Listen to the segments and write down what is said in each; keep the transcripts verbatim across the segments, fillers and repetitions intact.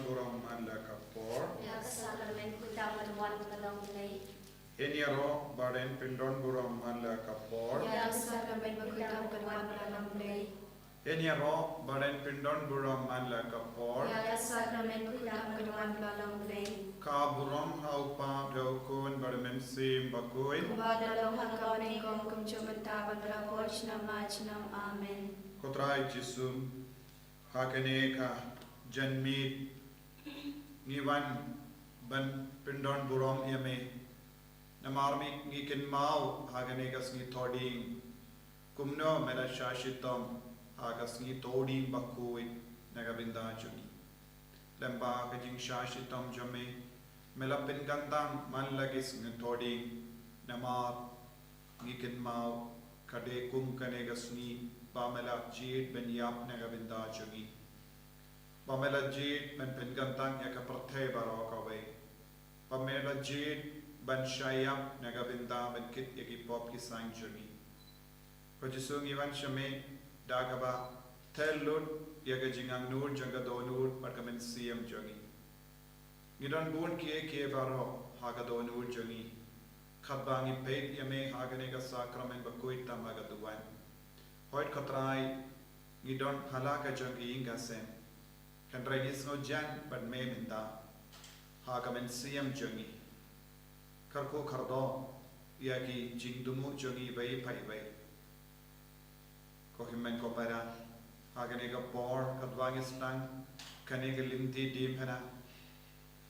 burom man la ka por. Ïa ka sakramen pyndonkam ka don Blei. Yn ïaroh ba yn pyndonkam burom man la ka por. Ïa ka sakramen pyndonkam ka don Blei. Yn ïaroh ba yn pyndonkam burom man la ka por. Ïa ka sakramen pyndonkam ka don Blei. Ka burom ha u Kpa, ha u Khun bad ha u Mynsiem Bakhuid. Kumba ka long ha kaba nyngkong, kumjuh mynta bad barabor, junom la junom. Amen. Ko Trai Jisu, ha kane ka janmiet ngi wan ban pyndonkam burom ïa me. Namar me ngi kynmaw ha kane ka sngi Thohdieng kumno me la shah shitom ha ka sngi Thohdieng bakhuid na ka bynta jong ngi. Lyngba ka jingshah shitom jong me, me la pynkyntang man la ki sngi Thohdieng. Namar ngi kynmaw ka dei kum kane ka sngi ba me la jied ban ïap na ka bynta jong ngi, ba me la jied ban pynkyntang ïa ka pyrthei baroh kawei, ba me la jied ban shah ïap na ka bynta ban kit ïa ki pop ki saiñ jong ngi. Ko Jisu, ngi wan sha me da kaba theh lut ïa ka jingangnud jong ka dohnud bad ka mynsiem jong ngi. Ngi don bun kiei kiei baroh ha ka dohnud jong ngi, katba ngi peit ïa me ha kane ka sakramen bakhuid tam ha ka duwan. Hooid ko Trai, ngi don ha la ka jong ka ïing ka sem, hynrei ngi sngewjan bad me mynta ha ka mynsiem jong ngi. Kyrkhu kyrdoh ïa ki jingthmu jong ngi iwei pa iwei. Ko hynmen ko para, ha kane ka por katba ngi sdang kane ka lynti diengphna,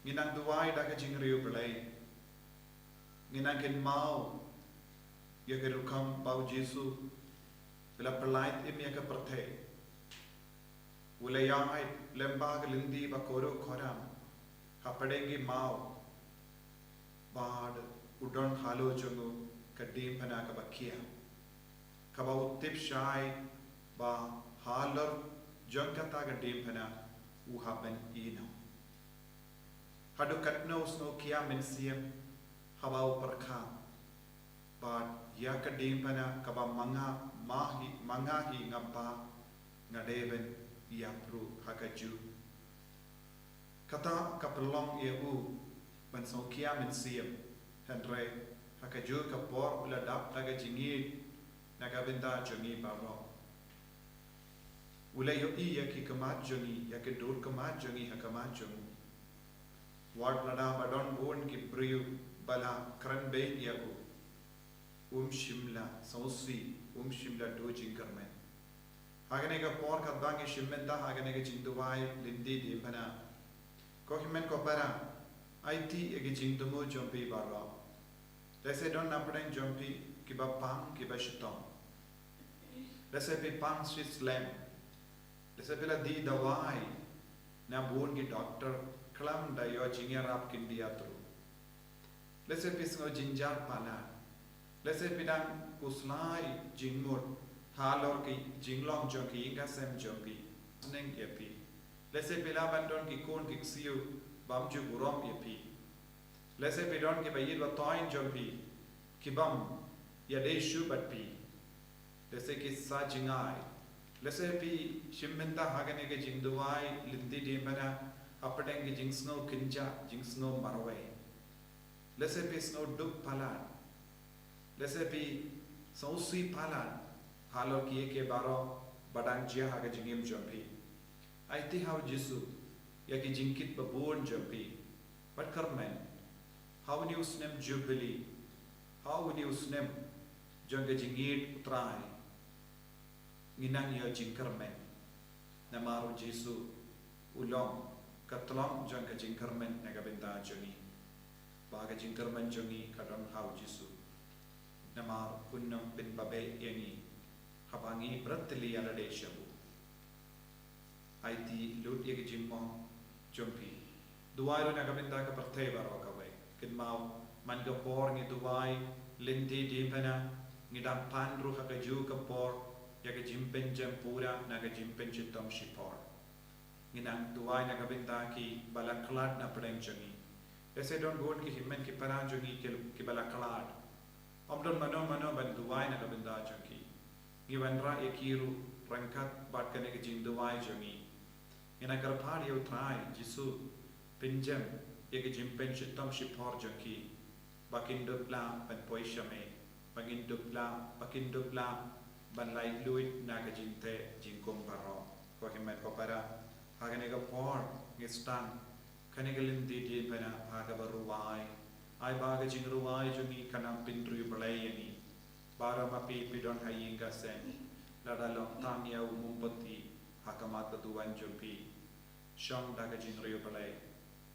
ngi nang duwai da ka jingriewblei. Ngi nang kynmaw ïa ka rukom ba u Jisu u la pyllait im ïa ka pyrthei, u la ïaid lyngba ka lynti ba kordor kordam hapdeng ki maw, bad u don halor jong u ka diengphna kaba khia, kaba u tip shai ba halor jong kata ka diengphna u hap ban ïehnoh. Haduh katno u sngewkhia mynsiem haba u pyrkhat ba ïa ka diengphna kaba ma nga, ma hi, ma nga hi nga Kpa, nga dei ban ïap ruh ha kajuh. Kata ka pynlong ïa u ban sngewkhia mynsiem, hynrei ha kajuh ka por u la dap da ka jingïeit na ka bynta jong ngi baroh. U la ïohi ïa ki khmat jong ngi, ïa ki dur khmat jong ngi ha khmat jong u. Wat lada ba don bun ki briew ba la kren beiñ ïa u, um shym la sngewsih, um shym la duh jingkyrmen. Ha kane ka por katba ngi shim bynta ha kane ka jingduwai lynti diengphna, ko hynmen ko para, aiti ïa ki jingthmu jong phi baroh. Lehse don napdeng jong phi kiba pang, kiba shitom. Lehse phi pang shi slem. Lehse phi la dih dawai na bun ki doktor khlem da ïoh jingïarap khyndiat ruh. Lehse phi sngew jynjar palat. Lehse phi dang khuslai jingmut halor ki jinglong jong ki ïing ka sem jong phi. Sneng ïa phi. Lehse phi lah ban don ki khun ki ksiew bym ju burom ïa phi. Lehse phi don kiba ïeit ba thoiñ jong phi ki bym ïadei shuh bad phi. Lehse ki sa jngai. Lehse phi shim bynta ha kane ka jingduwai lynti diengphna hapdeng ki jingsngew kynjah, jingsngew marwei. Lehse phi sngew duk palat. Lehse phi sngewsih palat halor kiei kiei baroh ba dang jia ha ka jingim jong phi. Aiti ha u Jisu ïa ki jingkit ba bun jong phi. Bad kyrmen, ha une u snem Jubili, ha une u snem jong ka jingïeit u Trai, ngi nang ïoh jingkyrmen. Namar u Jisu u long ka tlong jong ka jingkyrmen na ka bynta jong ngi. Ba ka jingkyrmen jong ngi ka don ha u Jisu. Namar un ym pynbabeh ïa ngi haba ngi bret tylli ïa lade sha u. Aiti lut ïa ki jingmong jong phi. Duwai ruh na ka bynta ka pyrthei baroh kawei. Kynmaw, man ka por ngi duwai lynti diengphna, ngi dang pan ruh ha kajuh ka por ïa ka jingpynjem pura na ka jingpynshitom shipor. Ngi nang duwai na ka bynta kiba la khlad napdeng jong ngi. Lehse don bun ki hynmen ki para jong ngi ki, kiba la khlad. Ym don mano mano ban duwai na ka bynta jong ki. Ngi wanrah ïa ki ruh ryngkat bad kane ka jingduwai jong ngi. Ngin ïa kyrpad ïa u Trai Jisu, pynjem ïa ka jingpynshitom shipor jong ki, ba kin dup lah ban poi sha me, ba kin dup lah, ba kin dup lah ban laitluid na ka jingteh jingkum baroh. Ko hynmen ko para, ha kane ka por ngi sdang kane ka lynti diengphna ha kaba rwai. Ai ba ka jingrwai jong ngi kan nang pynriewblei ïa ngi. Baroh ma phi phi don ha ïing ha sem, lada long tang ïa u mombati ha khmat ka duwan jong phi, shong da ka jingriewblei.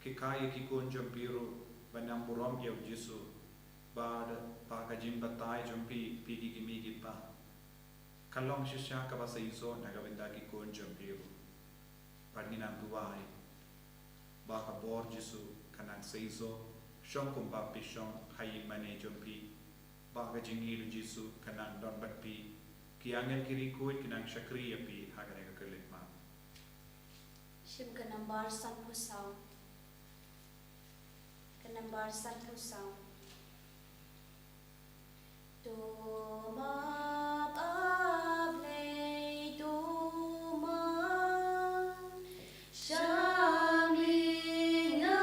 Khie ïa ki khun jong phi ruh ban nang burom ïa u Jisu, bad ba ka jingbatai jong phi, phi ki kmie ki kpa, kan long shisha kaba seisoh na ka bynta ki khun jong phi ruh. Bad ngin nang duwai ba ka bor Jisu kan nang seisoh shong kumba phi shong ha ïing mane jong phi, ba ka jingïeit u Jisu kan nang don bad phi. Ki angel ki riewkhuid kin nang shakri ïa phi ha kane ka khyllipmat. Shim ka nambar sanphew saw. Ka nambar sanphew saw. To map, A Blei, to map. Sha me nga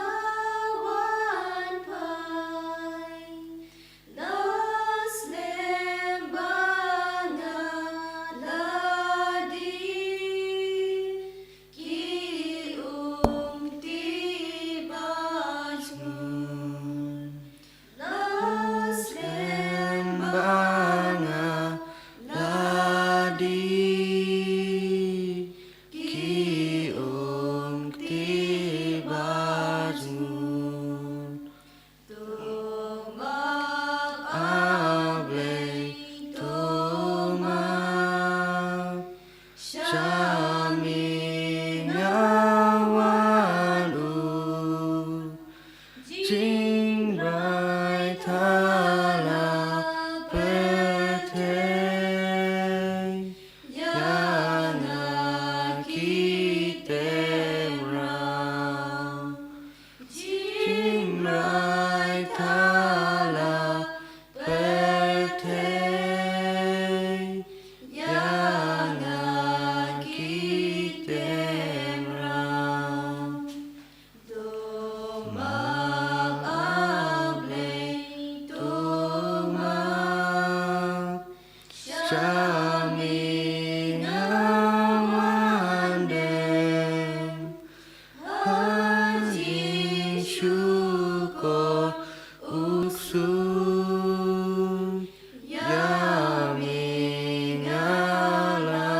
wan phai, la slem ba nga la die, ki umti ba jngut. La slem ba nga la die, ki umti ba jngut. To map, A Blei, to map. Sha me nga wan, u jingrai thala pyrthei, ïa nga ki tymmen raw. Jingrai thala pyrthei, ïa nga ki tymmen raw. To map, A Blei, to map. Sha me nga wan dem ha jingshukor u ksuid, ïa me nga la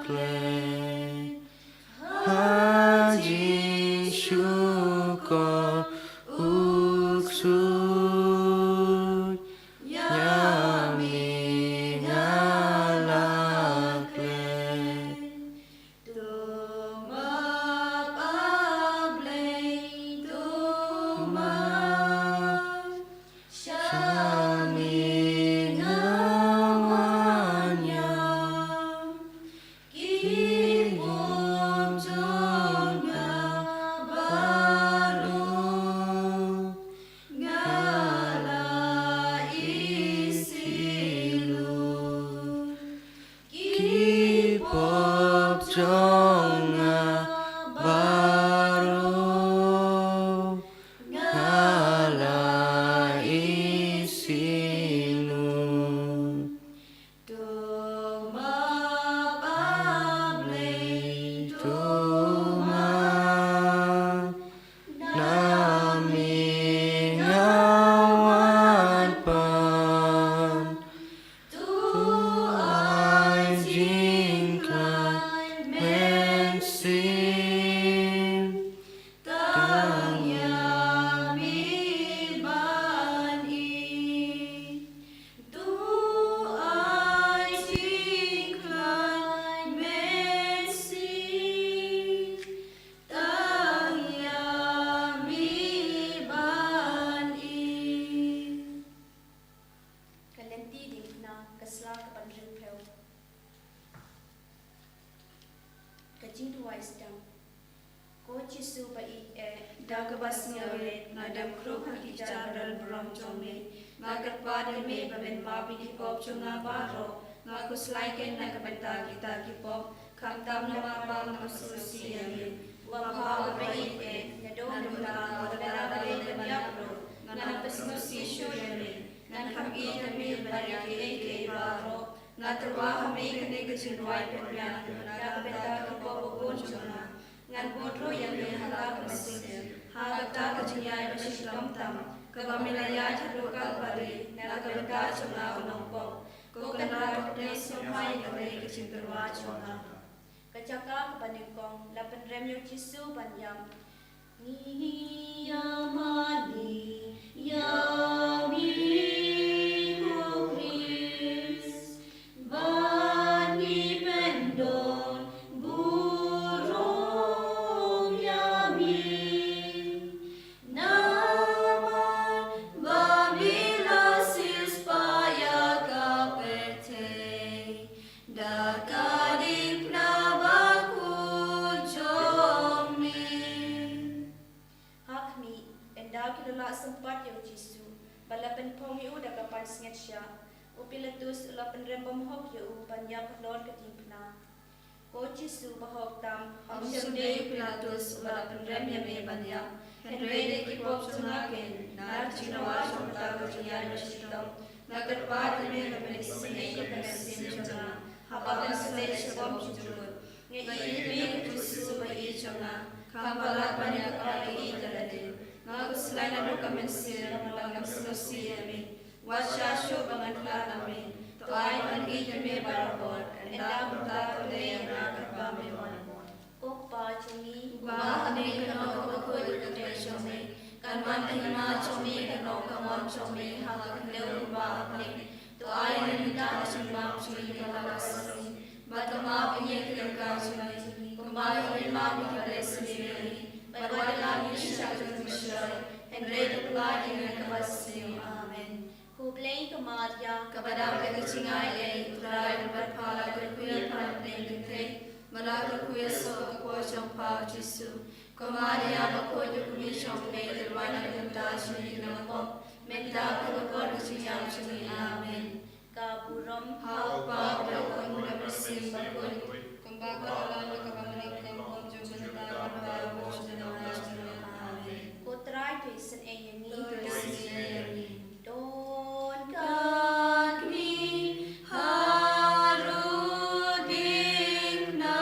klet. Ha jingshukor u ksuid, ïa me nga la klet. To map, A Blei, to map. Sha me nga wan ïam, ki pop jong nga baroh nga la isih lut. Ki pop jong nga baroh nga la isih lut. To map, A Blei, to map. Na me nga wan pan, to ai jingkhlaiñ mynsiem, tang ïa me ban ïeit. To ai jingkhlaiñ mynsiem, tang ïa me ban ïeit. Ka lynti diengphna, ka sla kaba hynriewphew. Ka jingduwai sdang. Ko Jisu ba ïeit eh, da kaba sngewrit nga dang khrup ha ki jar ral burom jong me. Nga kyrpad ïa me ba men map ïa ki pop jong nga baroh. Nga khuslai keiñ na ka bynta kita ki pop. Khamtam namar ba ngam sngewsih ïa me. Ko Kpa uba ïeit eh, naduh mynta bad la ka dei ban ïap ruh, ngan pynsngewsih shuh ïa me. Ngan kham ïeit ïa me ban ïa kiei kiei baroh. Nga tyrwa ha me kane ka jingduwai pynbiang na ka bynta ki pop babun jong nga. Ngan bud ruh ïa me ha la ka mynsiem, ha kata ka jingïaid ba shitom tam kaba me la ïaid haduh Kalbari na ka bynta jong nga u nongpop. Ko Kynrad, plie sngewbha ïa kane ka jingtyrwa jong nga. Ka jaka kaba nyngkong, la pynrem ïa u Jisu ban ïap. Ngi ïamane ïa me ko Khrist, bad ngi pyndon burom ïa me. Namar ba me la siewspah ïa ka pyrthei da ka diengphna bakhuid jong me. Ha khmih, ynda ki la lah sympat ïa u Jisu bad la pynphong ïa u da ka pansngiat shah, u Pilatus u la pynrem bymhok ïa u ban ïap halor ka diengphna. Ko Jisu bahok tam, ym shym dei u Pilatus uba la pynrem ïa me ban ïap. Hynrei dei ki pop jong nga keiñ, na ka jingdawa jong kata ka jingïaid ba shitom, nga kyrpad ïa me ba men isynei ïa ka mynsiem jong nga haba ngan sa leit sha bor jong u lut. Nga ïeit ïa me ko Jisu baïeit jong nga, kham palat ban ïa kaba ïeit ïa lade. Nga khuslai naduh ka mynsiem ba ngam sngewsih ïa me. Wat shah shuh ba ngan khlad na me. To ai ban ïeit ïa me barabor, ynda kumta to leh ïa nga katba me wan. Ko Kpa jong ngi uba ha bneng, kano kaba khuid ka kyrteng jong me. Kan wan ka hima jong me, kan long ka mon jong me ha ka khyndew kumba ha bneng. To ai ïa ngi mynta ka jingbam jong ngi kaba la ka sngi. Bad to map ïa ngi ki ryngkat jong ngi, kumba ngi map ïa kiba leh sniew ïa ngi. Bad wat ïalam ïa ngi sha ka jingpynshoi, hynrei to pynlait ïa ngi na kaba sniew. Amen. Khublei ko Maria, kaba dap da ka jingai ei, U Trai u don bad pha, la kyrkhu ïa pha na pdeng ki kynthei, bad la kyrkhu ïa u kpoh jong pha u Jisu. Ko Maria bakhuid, u kmie jong U Blei, to duwai na ka bynta jong ngi ki nongpop, mynta bad ha ka por ka jingïap jong ngi. Amen. Ka burom ha U Kpa, U Khun bad U Mynsiem Bakhuid, kumba ka la long, kaba mynta, ka bym ju mynta, bad baroh shi. Amen. Ko Trai to isynei ïa ngi. To isynei ïa ngi. Don ka khmih haduh diengphna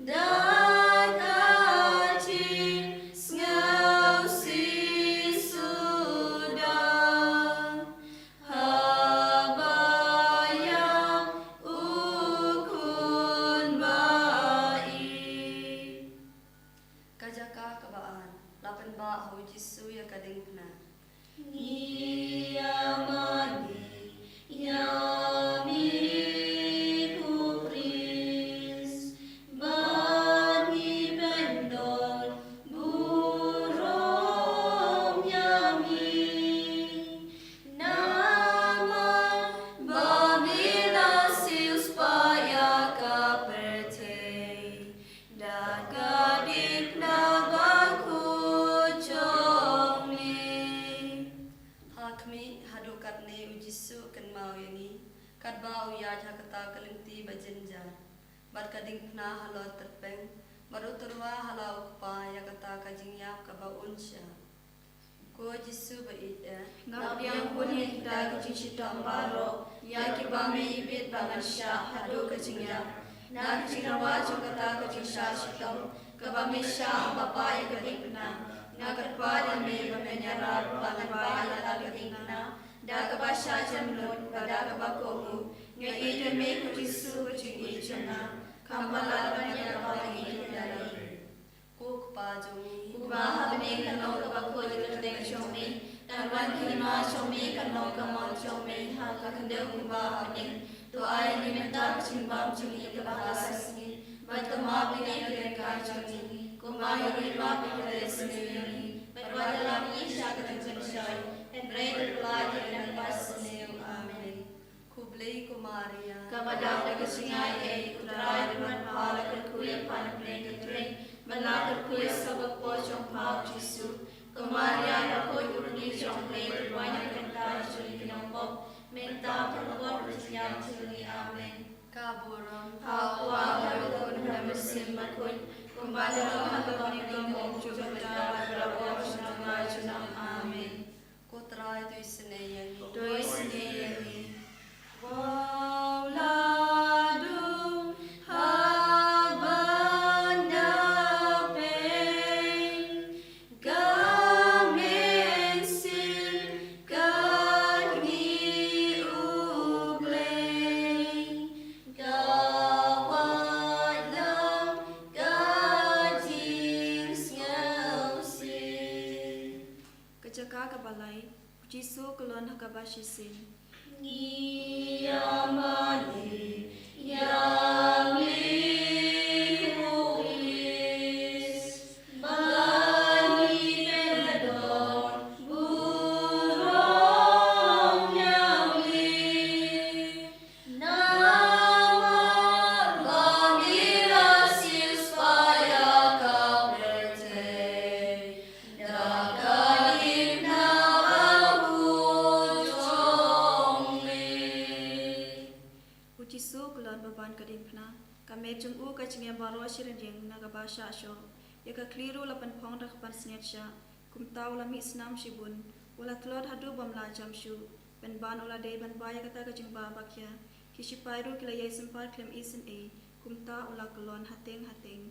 da ka jingsngewsih suda, haba ïap u Khun ba-ïeit. Ka jaka kaba ar, la pynbah ha u Jisu ïa ka diengphna. Ngi ïamane ïa me ko Khrist, bad ngi pyndon burom ïa me. Namar ba me la siewspah ïa ka pyrthei da ka diengphna bakhuid jong me. Ha khmih, haduh katne u Jisu u kynmaw ïa ngi, katba u ïaid ha kata ka lynti ba jynjar, bad ka diengphna halor tyrpeng, bad u tyrwa ha la u Kpa ïa kata ka jingïap kaba un shah. Ko Jisu ba-ïeit eh, nga pdiang bun ïa kita ki jingshitom baroh ïa kiba me ibit ba ngan shah haduh ka jingïap. Na ka jingdawa jong kata ka jingshah shitom kaba me shah ha bapah ïa ka diengphna, nga kyrpad ïa me ba men ïarap ba ngan bah ïa la ka diengphna da kaba shah jemnud bad da kaba kohnguh. Nga ïeit ïa me ko Jisu ko jingïeit jong nga, kham palat ban ïa kaba ïeit ïa lade. Ko Kpa jong ngi uba ha bneng, kan long kaba khuid ka kyrteng jong me, kan wan ka hima jong me, kan long ka mon jong me ha ka khyndew kumba ha bneng. To ai ïa ngi mynta ka jingbam jong ngi kaba ha ka sngi, bad to map ïa ngi ki ryngkat jong ngi, kumba ngi ruh ngi map ïa kiba leh sniew ïa ngi, bad wat ïalam ïa ngi sha ka jingpynshoi, hynrei to pynlait ïa ngi na kaba sniew. Amen. Khublei ko Maria, kaba dap da ka jingai ei, U Trai u don bad pha, la kyrkhu ïa pha na pdeng ki kynthei, bad la kyrkhu ïa u kpoh jong pha u Jisu. Ko Maria bakhuid, u kmie jong U Blei, to duwai na ka bynta jong ngi ki nongpop, mynta bad ha ka por ka jingïap jong ngi. Amen. Ka burom ha u Kpa bad ha u Khun bad ha u Mynsiem Bakhuid, kumba ka long ha kaba nyngkong, kumjuh mynta bad baroh shi nong la junom. Amen. Ko Trai, to isynei ïa ngi. To isynei ïa ngi. Wow la dum ha ban da peng, ka mynsiem ka ngi U Blei, ka wad lang ka jingsngewsih. Ka jaka kaba lai, U Jisu u kyllon ha kaba shisien. Ngi ïa mane ïa me ko Khrist, ba ngi pyndonkam burom ïa me. Namar ba me la siewspah ïa ka pyrthei da ka ïing na bakhuid jong me. U Jisu u kyllon ba ban ka diengphna, ka met jong u ka jngai baroh shi rynïeng na kaba shah shoh. Ïa ka khlieh ruh la pynphong da ka pansngiat shah. Kumta u la mih snam shibun, u la tlot haduh bym lah jam shuh. Pynban u la dei ban bai ïa kata ka jingbah ba khia. Ki shipai ruh ki la ïai sympat khlem isynei, kumta u la kyllon hateng hateng.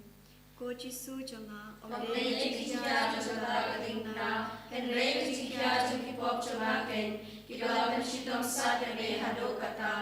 Ko Jisu jong nga, ym dei ka jingkhia jong kata ka diengphna, hynrei ka jingkhia jong ki pop jong nga keiñ, kiba la pynshitom sat ïa me haduh katta.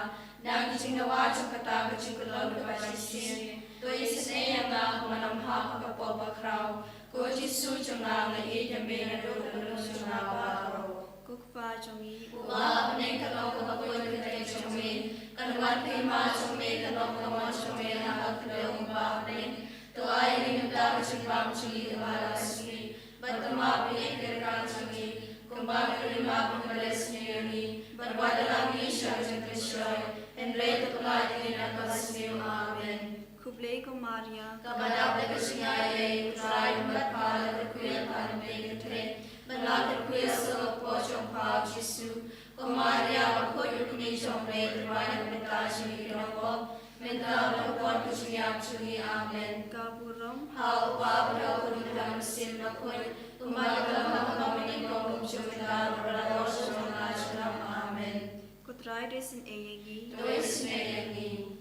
Na ka jingdawa jong kata ka jingkyllon kaba shisien, to isynei ïa nga ba ngan ym hap ha ka pop bakhraw. Ko Jisu jong nga, nga ïeit ïa me naduh ka lyngngoh jong nga baroh. Ko Kpa jong ngi, uba ha bneng, ka long kaba khuid ka kyrteng jong me, kan wan ka hima jong me, kan long ka mon jong me ha ka khyndew kumba ha bneng. To ai ïa ngi mynta ka jingbam jong ngi kaba la ka sngi, bad to map ïa ngi ka ryngkang jong ngi, kumba ngi map ïa kiba leh sniew ïa ngi, bad wat la ngi sha ka jingpynshoi, hynrei to pynlait ïa ngi na kaba sniew. Amen. Khublei ko Maria, kaba dap da ka jingaiei, U Trai u don bad pha, la kyrkhu ïa pha na pdeng ki kynthei, bad la kyrkhu ïa u soh ka kpoh jong pha U Jisu. Ko Maria bakhuid, U Kmie jong U Blei, to duwai ïa ngi mynta jong ngi ki nongpop, mynta bad ha ka por ka jingïap jong ngi. Amen. Ka burom ha U Kpa bad ha U Khun bad ha U Mynsiem Bakhuid, kumba ka long ha kaba nyngkong, kumjuh mynta bad baroh shi nong la junom. Amen. Ko Trai, to isynei ïa ngi. To isynei ïa ngi.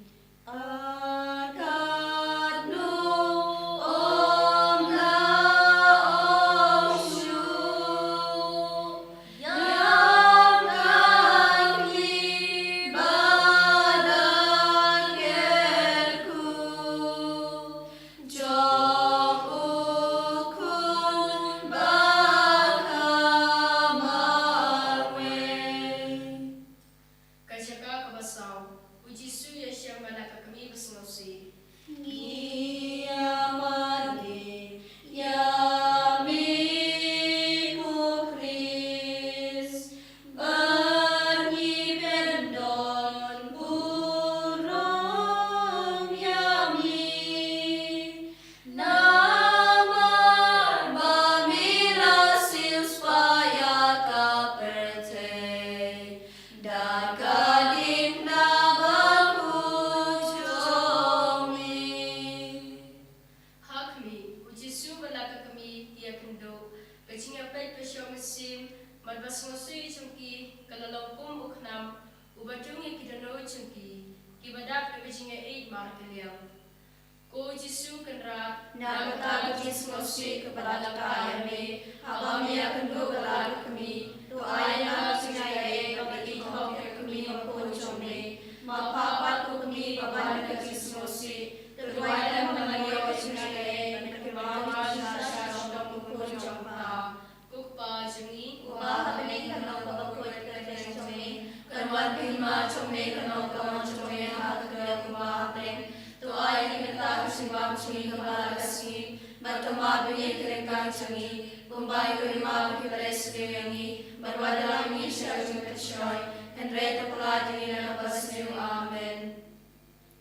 Kat no ong la ong shuh ïa ka kmie ba da kyrkhu jong U Khun ba ka marwei. Ka jaka kaba saw, U Jisu u ïashem bad ka kmie basngewsih. Ngi ïa mane ïa me ko Khrist, bad ngi pyndonkam burom ïa me. Namar ba me la siewspah ïa ka pyrthei da ka diengphna bakhuid jong me. Ha khmih, U Jisu bad la ka kmie ki ïakynduh. Ka jingïapeit ba shong mynsiem bad ba sngewsih jong ki ka la long kum u khnam uba dung ïa ki dohnud jong ki, kiba dap da ka jingïaieit markylliang. Ko Jisu Kynrad, na kata ka jingsngewsih kaba la kah ïa me, haba me ïakynduh bad la ka kmie, to ai ïa nga ka jingaiei ban ïeit hok ïa ka kmie bakhun jong me. Ma pha pat ko kmie ba ban da ka jingsngewsih, to duwai lem ba ngan ïoh ka jingaiei ban kynmaw ïa ka jingshisha jong u khun jong pha. Ko Kpa jong ngi, uba ha bneng, kan long kaba khuid ka kyrteng jong me, kan wan ka hima jong me, kan long ka mon jong me ha ka khyndew kumba ha bneng. To ai ïa ngi mynta ka jingbam jong ngi kaba la ka sngi, bad to map ïa ngi ka ryngkang jong ngi, kumba ngi map ïa kiba leh sniew ïa ngi, bad wat la ngi sha ka jingpynshoi, hynrei to pynlait ïa ngi na kaba sniew. Amen.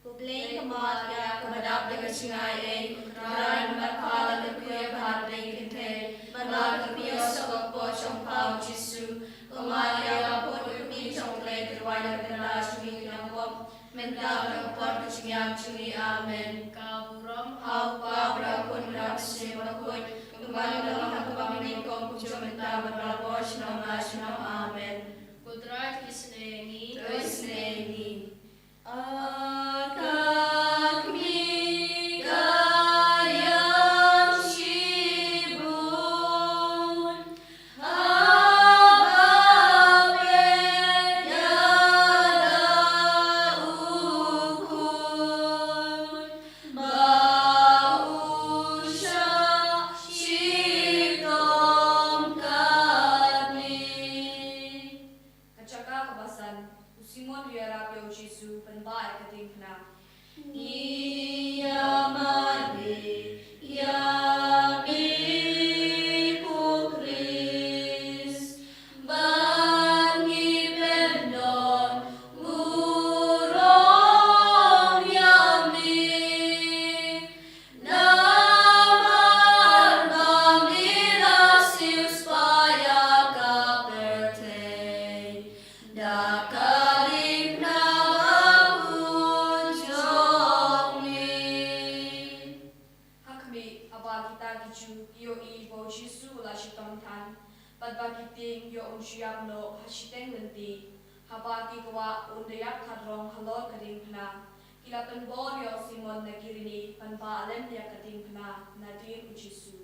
Khublei ko Maria, kaba dap da ka jingaiei, U Trai u don bad pha, la kyrkhu ïa pha na pdeng ki kynthei, bad la kyrkhu ïa u soh ka kpoh jong pha U Jisu. Ko Maria bakhuid, U Kmie jong U Blei, to duwai ka bynta jong ngi ki nongpop, mynta bad ha ka por ka jingïap jong ngi. Amen. Ka burom ha U Kpa bad ha U Khun bad ha U Mynsiem Bakhuid, kumba ka long ha kaba mynnyngkong, kumjuh mynta bad barabor, junom la junom. Amen. Ko Trai, to isynei ïa ngi. To isynei ïa ngi. A ka khmih ka ïam shibun, haba peit ïa la u khun, ba u shah shitom katne. Ka jaka kaba san, u Simon u ïarap ïa u Jisu, pynbah ïa ka diengphna. Ngi ïa mane ïa me ko Khrist, ba ngi pyndon burom ïa me. Namar ba me la siewspah ïa ka pyrthei da ka diengphna bakhuid jong me. Ha khmih, haba kita ki Jiw ki ïohi ba u Jisu u la shitom than, bad ba ki tieng ïoh u shah ïap noh ha shiteng lynti, haba ki kwah un da ïap thad rong halor ka diengphna, ki la pynbor ïa u Simon na Kirini ban bah lem ïa ka diengphna nadien u Jisu.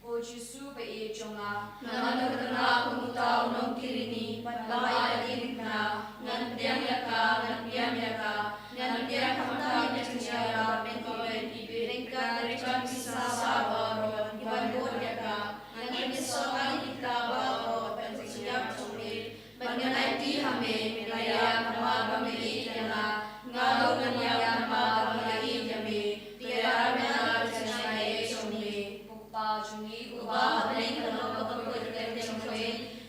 Ko Jisu ba ïeit jong nga, nga don ha ka tnga kum uta u nong Kirini ban bah ïa ka diengphna. Ngan pdiang ïa ka, ngan pdiang ïa ka, ngan pdiang khamtam ïa ka jingïarap bad ki bad ki bad ryngkat ka ri jong ki sahsah baroh kiban bud ïa ka. Ngan ïasoh ha ki kitab baroh bad ka jingïap jong me, bad ngan aiti ha me, me la ïap namar ba me ïeit ïa nga. Nga ruh ngan ïap namar ba nga la ïeit ïa me. Te ïarap ïa nga ka jingaiei jong me. Ko Kpa jong ngi uba ha bneng, kan long ka bakhuid ka kyrteng jong me.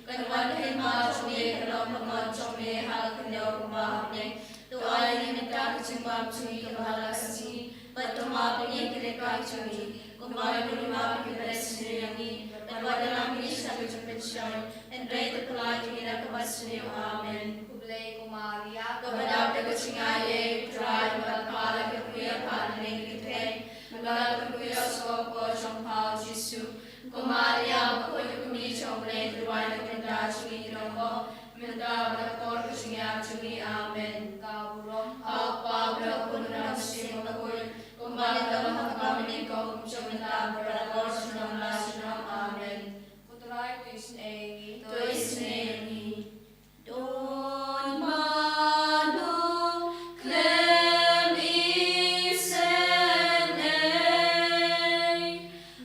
Kan wan ka hima jong me, kan long ka mon jong me ha ka khyndew kumba ha bneng. To ai ïa ngi mynta ka jingbam jong ngi kaba ha la ka sngi, bad to map ïa ngi ki lehkai jong ngi, kumba ngi ruh ngi map ïa kiba leh sniew ïa ngi, bad wat ïalam ïa ngi sha ka jingpynshoi, hynrei to pyllait ïa ngi na kaba sniew. Amen. Khublei ko Maria, kaba dap da ka jingaiei, U Trai u don bad pha, la kyrkhu ïa pha na ki kynthei, bad la kyrkhu ïa u sawkun jong pha u Jisu. Ko Maria bakhuid, ka kmie jong U Blei, to duwai ïa ngi ki nongpop, mynta bad ha ka por ka jingïap jong ngi. Amen. Ka burom ha U Kpa bad ha U Khun bad ha U Mynsiem Bakhuid, kumba ka long ha kaba mynnyngkong, kumjuh mynta bad barabor, junom la junom. Amen. Ko Trai, to isynei ïa ngi. To isynei ïa ngi. Don mano khlem isynei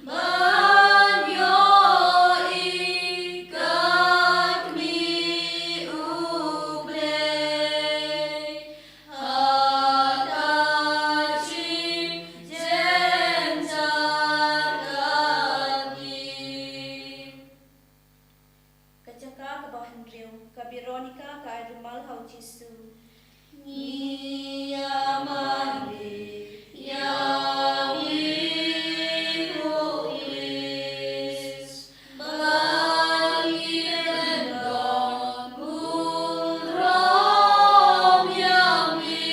ban ïohi ka kmie U Blei ha ka jingjynjar katne. Ka jaka kaba hynriew, ka Veronica ka ai rumal ha u Jisu. Ngi ïa mane ïa me ko Khrist, ba ngi pyndon burom ïa me.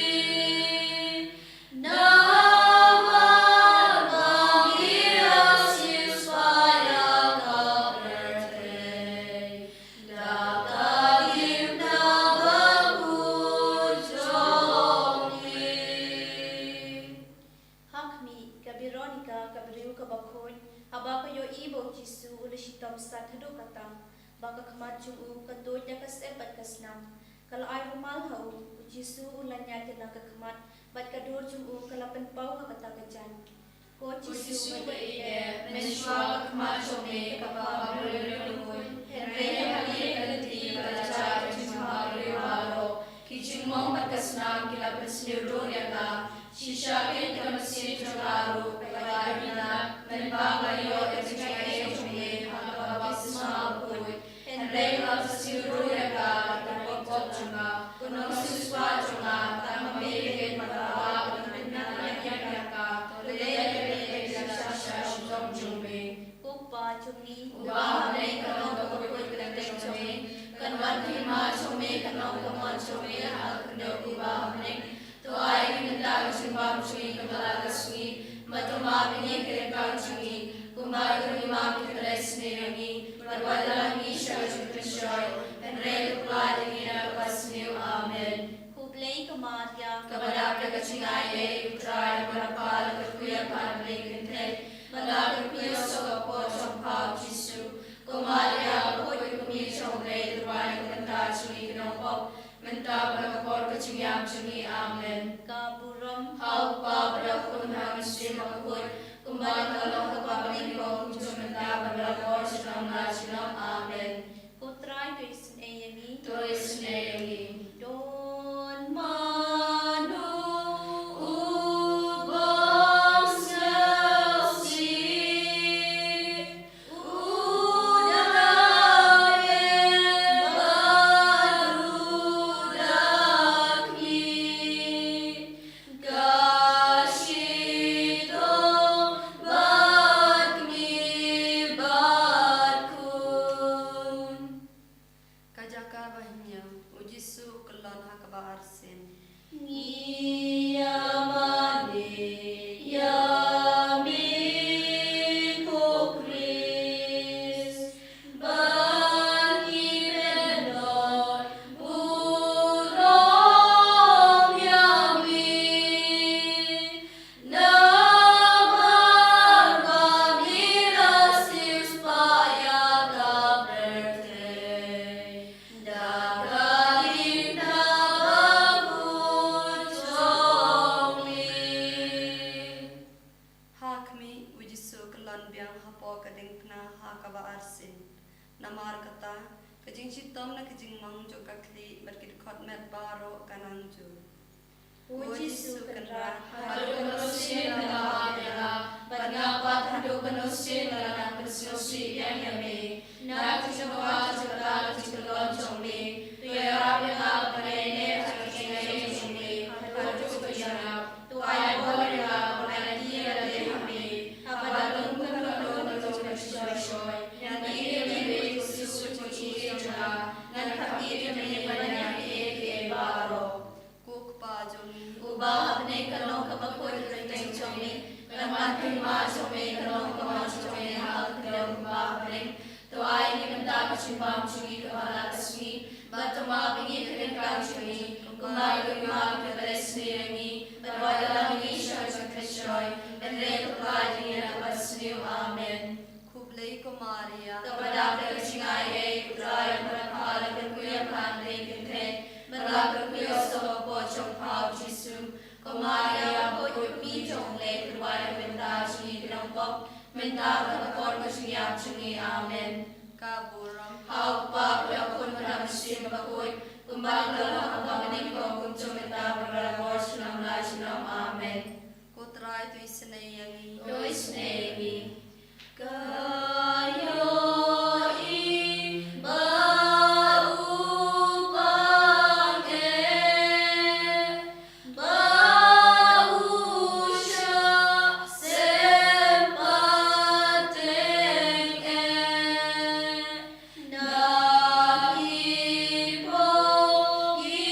Namar ba me la siewspah ïa ka pyrthei da ka diengphna bakhuid jong me. Ha khmih, ka Veronica, ka briew kaba khuid, haba ka ïohi ba u Jisu u la shitom sat haduh katang, ba ka khmat jong u ka tuid da ka syep bad ka snam, ka la ai rumal ha u. U Jisu u la ñiad ïa la ka khmat, bad ka dur jong u ka la pynpaw ha kata ka jaiñ. Ko Jisu ba ïeit, mynshuwa ka khmat jong me ka pynpaw briew briew, hynrei ha kane ka lynti ka la jia ka jingbha briew baroh. Ki jingmong bad ka snam ki la pynsniew dur ïa ka. Shisha kein ka mynsiem jong ka ruh ka la ïainat, mynba ka la ïoh ïa ka jingaiei jong me ha ka baptisma bakhuid. Hynrei ka la pynsniew dur ïa ka da ka pop jong ka. Ko nongsiewspah jong nga, tang ma me kein ba ka la pyndep ïa ka. To leh ïa kane ïa ka shisha shitom jong me. Ko Kpa jong ngi uba ha bneng, kan long ka bakhuid ka kyrteng jong me. Kan wan ka hima jong me, kan long ka mon jong me. Bad to map ïa ngi ha ka ryngkat jong ngi, kumba ka ri map ïa kita kiba isynei ïa ngi. Bad wat ïalam ngi sha ka jingpynshoi, hynrei to pynlait ïa ngi na kaba sniew. Amen. Khublei ko Maria, kaba dap da ka jingaiei, U Trai u don bad pha, la kyrkhu ïa pha ha bneng ki kynthei, bad la kyrkhu ïa u sawkpoh jong pha U Jisu. Ko Maria, ka khuid ka kmie jong U Blei, to duwai na ka bynta jong ngi ki nongpop, mynta bad ha ka por ka jingïap jong ngi. Amen. Ka burom ha U Kpa bad ha U Khun bad ha U Mynsiem Bakhuid, kumba ka long, kumba ka nyngkong, kumjuh, mynta bad ha ka por junom la junom. Amen. Ko Trai to isynei ïa ngi. To isynei ïa ngi. Don mano u bym sngewsih, u dang leh bad u da kmih, ka shitom bad kmie bad khun. Ka jaka ba hynñiew, U Jisu u kyllon ha kaba arsien. Ngi ïa mane ïa me ko Khrist, ba ngi pynlong burom ïa me. Namar ba me la siewspah ïa ka pyrthei da ka lyngngoh bakhuid jong me. Ha khmih, U Jisu u kyllon biang hapoh ka diengphna ha kaba arsien. Namar kata, ka jingshitom na ka jingmong jong ka khlieh bad ki dkhot met baroh ka nang jur. Ko Jisu Kynrad, haduh katno sien nga la map ïa nga, bad nga pat haduh katno sien nga la nang pynsngewsih biang ïa me. Na ka jingdawa jong kata ka jingkyllon jong me, to ïarap ïa nga ban ïaineh ha ka jingaiei jong me haduh ka jingïap. To ai bor ïa nga ba ngan ïaid ïa lade ha me. Haba don kano kano ka jingpynshoi, ngan ïeit ïa me bad ïa ka jingsuk jong nga. Ngan kham ïeit ïa me ban ïa kiei kiei baroh. Ko Kpa jong ngi uba ha bneng, ka long kaba khuid ka kyrteng jong me, kan wan ka hima jong me, kan long ka mon jong me ha ka khyndew kumba ha bneng. To ai ïa ngi mynta ka jingbam jong ngi kaba ha la ka sngi, bad to map ïa ngi ki ryngkat jong ngi, kumba ngi map ïa kita kiba isynei ïa ngi, bad wat ïalam ngi sha ka jingpynshoi, hynrei to pynlait ïa ngi na kaba sniew. Amen. Khublei ko Maria, kaba dap da ka jingaiei, U Trai u don bad pha, la kyrkhu ïa pha ha bneng ki kynthei, bad la kyrkhu ïa u sawkpoh jong pha U Jisu. Ko Maria, ka khuid ka kmie jong U Blei, to duwai na ka bynta jong ngi ki nongpop, mynta bad ha ka por ka jingïap jong ngi. Amen. Ka burom ha U Kpa bad ha U Khun bad ha U Mynsiem Bakhuid, kumba ka long ha kaba nyngkong, kumjuh mynta bad ha ka por junom la junom. Amen. Ko Trai to isynei ïa ngi. To isynei ïa ngi. Ka ïohi ba u pang eh, ba u shah sem pateng eh, na ki pop ki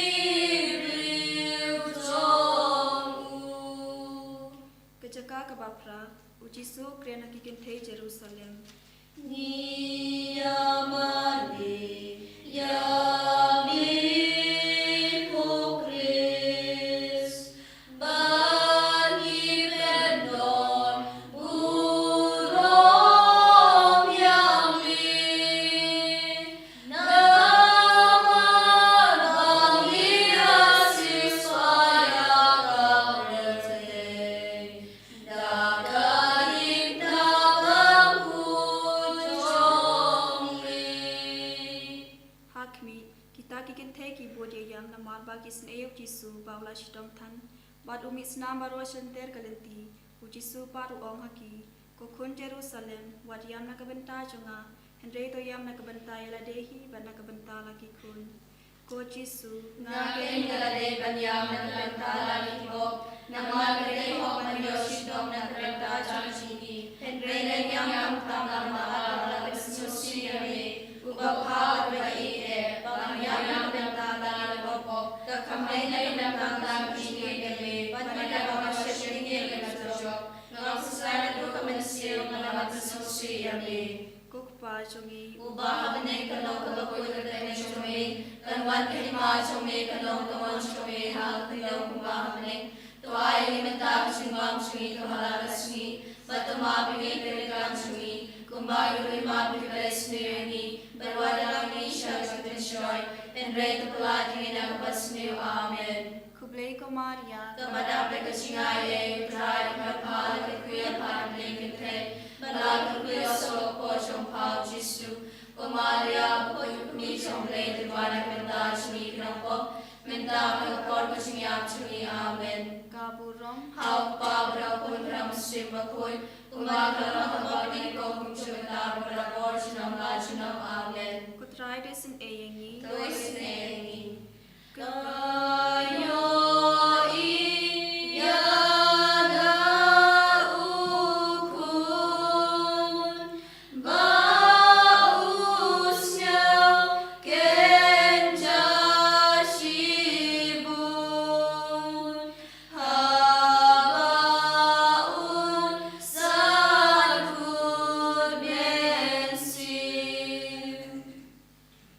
briew jong u. Ka jaka kaba phra, U Jisu u kren ha ki kynthei Jerusalem. Ngi ïa mane ïa me ko Khrist, ba ngi pynlong burom ïa me. Namar ba me la siewspah ïa ka pyrthei da ka lyngngoh bakhuid jong me. Ha khmih, kita ki kynthei ki bud ïa ïam namar ba ki isynei ïa U Jisu ba u la shitom than, bad u mih snam baroh shynter ka lynti. U Jisu pat u ong ha ki, Ko khun Jerusalem, wat ïam na ka bynta jong nga, hynrei to ïam na ka bynta ïa lade hi bad na ka bynta la ki khun. Ko Jisu, nga keiñ nga la dei ban ïam na ka bynta la ki pop, namar ka dei hok ban ïoh shitom na ka bynta jong ki. Hynrei leit ïam khamtam lang ba la pynsngewsih ïa me, uba bha bad uba ïeit eh, ba ngan ïam na ka bynta la ki pop. Ka kham dei na ka bynta tang ka jingïeit ïa me, bad na ka bynta ka jingïeit ïa ka jong. Nga Shi ïa me. Ko Kpa jong ngi, uba ha bneng, kan long kaba khuid ka kyrteng jong me, kan wan ka hima jong me, kan long ka mon jong me ha ka khyndew kumba ha bneng. To ai ïa ngi mynta ka jingbam jong ngi ka ha la ka sngi, bad to map ïa ngi ki riewkam jong ngi, kumba ngi ruh ngi map ïa kiba isynei ïa ngi, bad wat ïalam ngi sha ka jingpynshoi, hynrei to pyllait ïa ngi na kaba sniew. Amen. Khublei ko Maria, kaba dap da ka jingaiei, U Trai u don bad pha, la kyrkhu ïa pha ha ki kynthei, bad la kyrkhu ïa u soh ka kpoh jong pha U Jisu. Ko Maria, ka kpoh jong U Blei, to duwai ïa ngi ki nongpop, mynta bad ha ka por ka jingïap jong ngi. Amen. Ka burom ha U Kpa bad ha U Khun bad ha U Mynsiem Bakhuid, kumba ka la long ha kaba bud, kumjuh mynta bad barabor, junom la junom. Amen. Ko Trai to isynei ïa ngi. To isynei ïa ngi. Ka ïohi ïa u Khun ba u sngew kynja shibun, haba un sat kut mynsiem.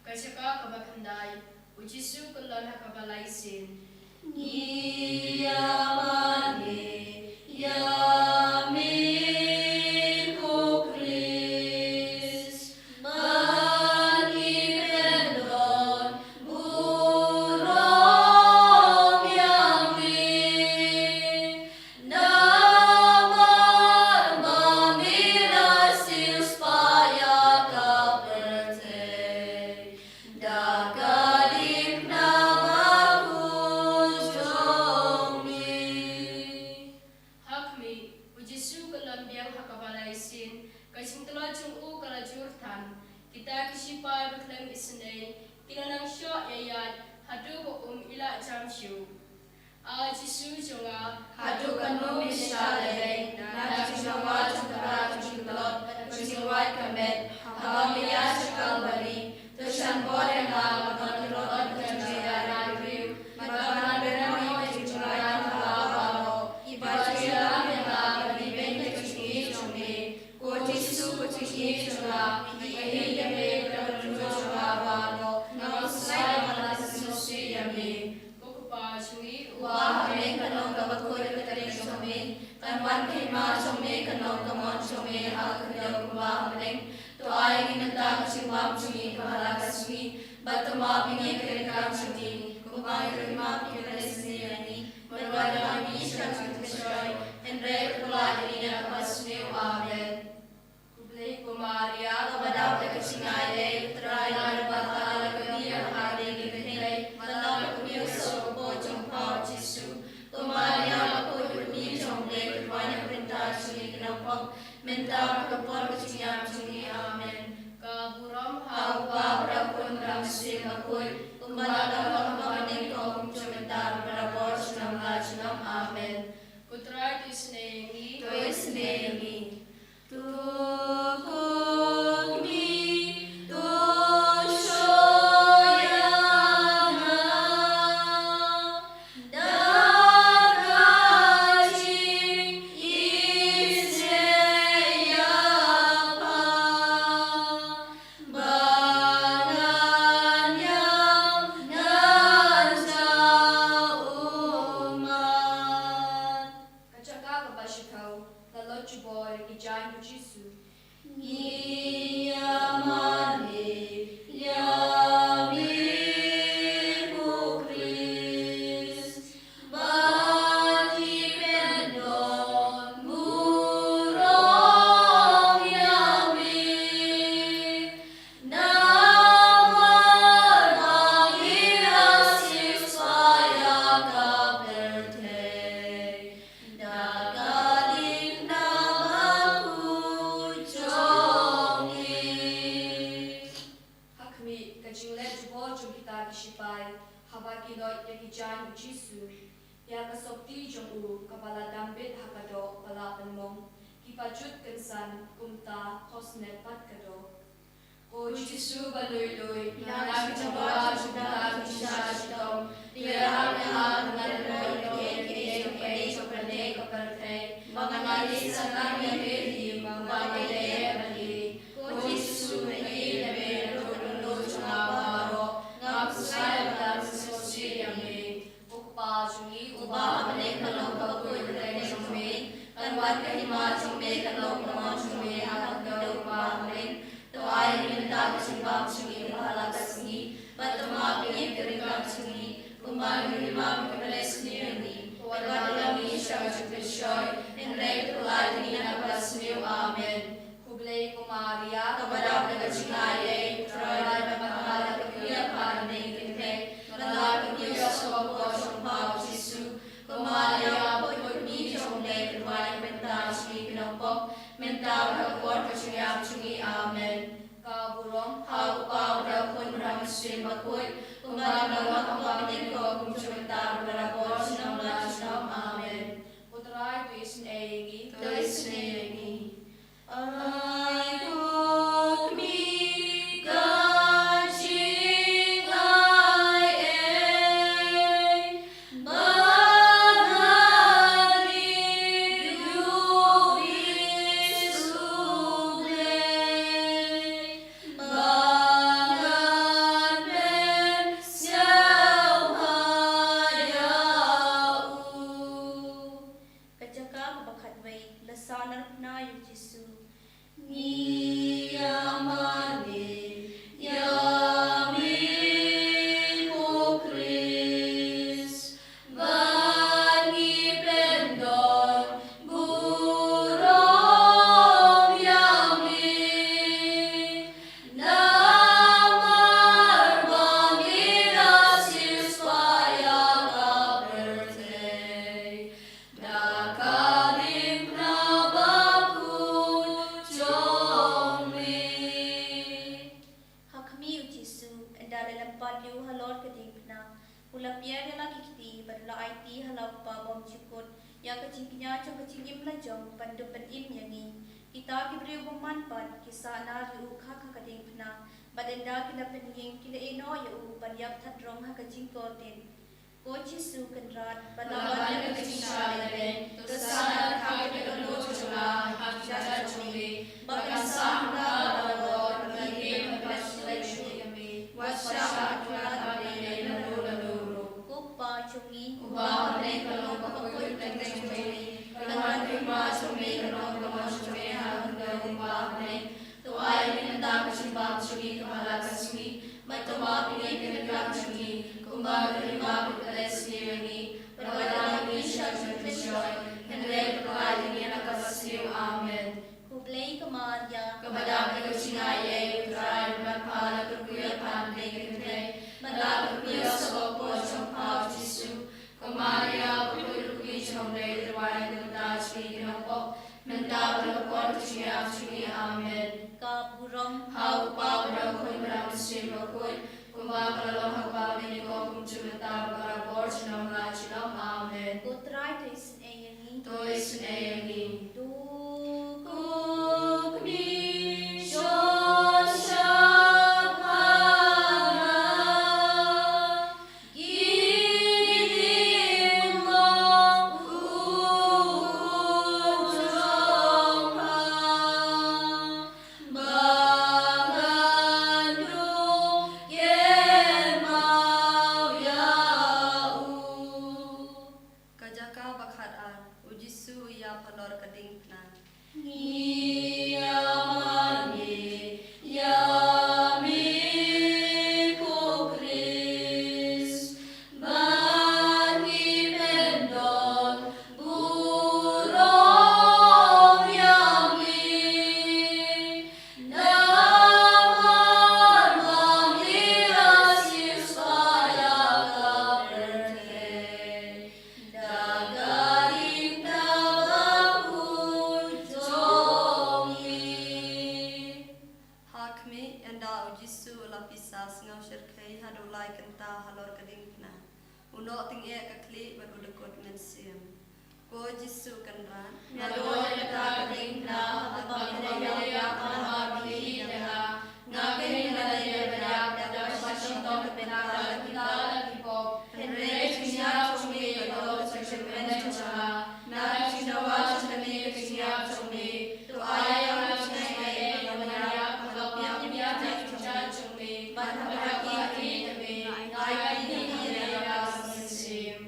Ka jaka kaba khyndai, U Jisu kyllon ha kaba lai sien. Ngi ïa mane ïa me ko Khrist, ba ngi pynlong burom ïa me. Namar ba me la siewspah ïa ka pyrthei da ka diengphna bakhuid jong me. Ha khmih, U Jisu kyllon biang ha kaba lai sien, ka jingtlot jong u ka la jur than. Kita ki shipai bakhlem isynei ki la nang shoh ïaid haduh ba um ïaleh jam shuh. A Jisu jong nga, haduh katno me shah lehbeiñ na ka jinglong jong ka jingtlot bad ka jingwait ka met, haba me ïaid sha Kalbari? To shan bor ïa nga ba nga don ki rot bad ka jingïaid riew, bad ba nga don ki jingïaid riew baroh, kiba ju ïalam ïa nga ban ibeiñ ïa ka jingïeit jong me. Ko Jisu, ka jingïeit jong nga, ïa me, ïa me, ïa ka jingïeit jong nga baroh, nga pynshai ïa nga, nga sngewsih ïa me. Ko Kpa jong ngi, uba ha bneng, kan long kaba khuid ka kyrteng jong me, kan wan ka hima jong me, kan long ka mon jong me ha ka khyndew kumba ha bneng. To ai ïa ngi mynta ka jingbam jong ngi kaba ha la ka sngi, bad to map ïa ngi ki riewkam jong ngi, kumba ngi ruh ngi map ïa kiba isynei ïa ngi, bad wat ïalam ngi sha ka jingpynshoi, hynrei to pyllait ïa ngi na kaba sniew. Amen. Khublei ko Maria, kaba dap da ka jingaiei, U Trai u don bad pha, la kyrkhu ïa pha ha ki kynthei, bad la kyrkhu ïa u soh ka kpoh jong pha U Jisu. Ko Maria, la kyrkhu ïa U Blei, to duwai ïa ngi ki nongpop, mynta bad ha ka por ka jingïap jong ngi. Amen. Ka burom ha U Kpa bad ha U Khun bad ha U Mynsiem Bakhuid, kumba ka la long ha kaba nyngkong, kumjuh mynta bad barabor, junom la junom. Amen. Ko Trai to isynei ïa ngi. To isynei ïa ngi. To khmih, to shoh ïa nga da ka jingïeit ïa pha, ba ngan ïam, ngan da ummat. Ka jaka kaba shiphew, la lot jubor ïa ki jaiñ U Jisu. Ngi ïa mane ïa me ko Khrist, ba ngi pynlong burom ïa me. Namar ba me la siewspah ïa ka pyrthei da ka diengphna bakhuid jong me. Ha khmih, ka jingleh jubor jong kita ki shipai, haba ki loit ïa ki jaiñ U Jisu, ïa ka sopti jong u kaba la dam bit ha ka doh ba la pynmong, kiba jut kynsan, kumta khosnep pat ka doh. Ko Jisu ba lui lui, na ka jingpynbor jong kita ki jingshisha shitom, to ïarap ïa nga ba ngan pynlong ïa kiei kiei jong ka dei jong ka pyrthei, ba ngan ïaleh sha tang ïa me hi, uba dei Kpa jong ngi uba ha bneng, kan long ka kyrteng jong me, kan wan ka hima jong me, kan long ka mon jong me ha ka khyndew kumba ha bneng. To ai ïa ngi mynta ka jingbam jong ngi kaba ha la ka sngi, bad to map ïa ngi ki ryngkat jong ngi kumba ngi map ïa kiba leh sniew ïa ngi. Wat la long ïa ngi sha ka jingpynshoi, hynrei to pynlait ïa ngi na kaba sniew. Amen. Khublei ko Maria, kaba dap da ka jingaiei, U Trai u don bad pha, la kyrkhu ïa pha ha bneng ki kynthei, bad la kyrkhu ïa u soh ka por jong pha U Jisu. Ko Maria, mapud kmie jong U Blei, to duwai ïa ngi mynta jong ngi ki nongpop, mynta bad ha ka por ka jingïap jong ngi. Amen. Ka burom ha U Kpa, bad ha U Khun, bad ha U Mynsiem Bakhuid, kumba ka la long ha kaba nyngkong, kumjuh mynta bad ha ka por junom la junom. Amen. U Trai to isynei ïa ngi. To isynei ïa ngi. Ai ko kmie ka jingaiei, ba ngan ïohi U Blei, ba ngan pynsngewbha ïa u. Ka jaka kaba khatwei, la sah narphna ïa U Jisu. Ngi ïa mane ïa me ko Khrist, ba ngi pyndon burom ïa me. Namar ba me la siewspah ïa ka pyrthei da ka diengphna bakhuid jong me. Ha khmih, U Jisu, ynda la lympat ïa u halor ka diengphna, u la pher ïa la ki kti bad u la aiti ha la U Kpa bymjukut ïa ka jingkñia jong ka jingim la jong ban dup ban im ïa ngi. Kita ki briew bymman pat ki sahnarphna ïa u khak ha ka diengphna, bad ynda ki la pynïeng ki la ïehnoh ïa u ban ïap that rong ha ka jingkordit. Ko Jisu Kynrad, ba la ban ïa ka jingshah lehbeiñ, to sahnarphna ïa ka dohnud jong nga ha ki jait jong me, ba kan sah ha nga ba la bor, ba ngi ïeit bad ba sngewsih ïa me, wat shah ha ka tnat ba ngi ïeng lano lano ruh. Ko Kpa jong ngi uba ha bneng, kan long ka kyrteng jong me, kan wan ka hima jong me, kan long ka mon jong me ha ka khyndew kumba ha bneng. To ai ïa ngi mynta ka jingbam jong ngi kaba ha la ka sngi, bad to map ïa ngi ki ryngkat jong ngi kumba ngi map ïa kiba leh sniew ïa ngi, bad wat la long ïa ngi sha ka jingpynshoi, hynrei to pynlait ïa ngi na kaba sniew. Amen. Khublei ko Maria, kaba dap da ka jingaiei, U Trai u don bad pha, la kyrkhu ïa pha ha bneng ki kynthei, bad la kyrkhu ïa u soh ka por jong pha U Jisu. Ko Maria, bakhuid ruh kmie jong U Blei, to duwai ïa ngi mynta jong ngi ki nongpop, mynta bad ha ka por ka jingïap jong ngi. Amen. Ka burom ha U Kpa, bad ha U Khun, bad ha U Mynsiem Bakhuid, kumba ka la long ha kaba nyngkong, kumjuh mynta bad ha ka por junom la junom. Amen. Ko Trai to isynei ïa ngi. To isynei ïa ngi. To kmie sha pha. Ka jaka ba khatar, U Jisu u ïap halor ka diengphna. Ngi ïa mane ïa me ko Khrist, ba ngi pyndon burom ïa me. Namar ba me la siewspah ïa ka pyrthei da ka diengphna bakhuid jong me. Ha khmih, ynda U Jisu u la pisa sngewshyrkhei haduh lai kynta halor ka diengphna, u noh tyngeh ka khlieh bad u dkut mynsiem. Ko Jisu Kynrad, nga don ha kata ka diengphna, ha kaba me la ïap, ha kaba me la ïap ïa nga. Nga keiñ nga la dei ban ïap da kaba shitom bynta la kita la ki pop. Hynrei ka jingïap jong me ka long ka jingkyrmen jong nga. Na ka jingdawa jong kane ka jingïap jong me, to ai ïa nga ka jingaiei ba ngan ïap ha ka biang biang jong ka jingïap jong me, bad ha ka ïing jong me, ngai kti ïa ka mynsiem.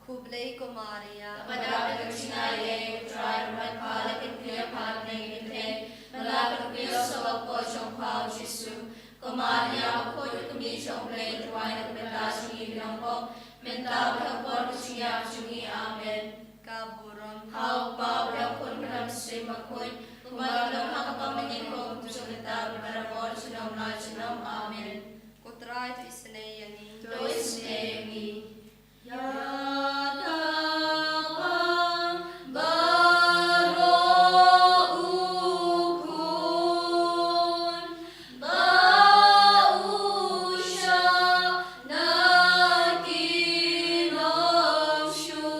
Khublei ko Maria. Kaba dap da ka jingaiei, U Trai u don bad pha, la kyrkhu ïa pha ha bneng ki kynthei, bad la kyrkhu ïa u sawakpoh jong pha u Jisu. Ko Maria bakhuid, ka kmie jong U Blei, to duwai na ka bynta jong ngi ki nongpop, mynta bad ha ka por ka jingïap jong ngi. Amen. Ka burom ha U Kpa, U Khun bad U Mynsiem Bakhuid, kumba ka long ha kaba mynnyngkong, kumjuh mynta bad barabor junom la junom. Amen. Ko Trai to isynei ïa ngi. To isynei ïa ngi. Ïa kaba baroh u khun ba u shah na ki nongshun,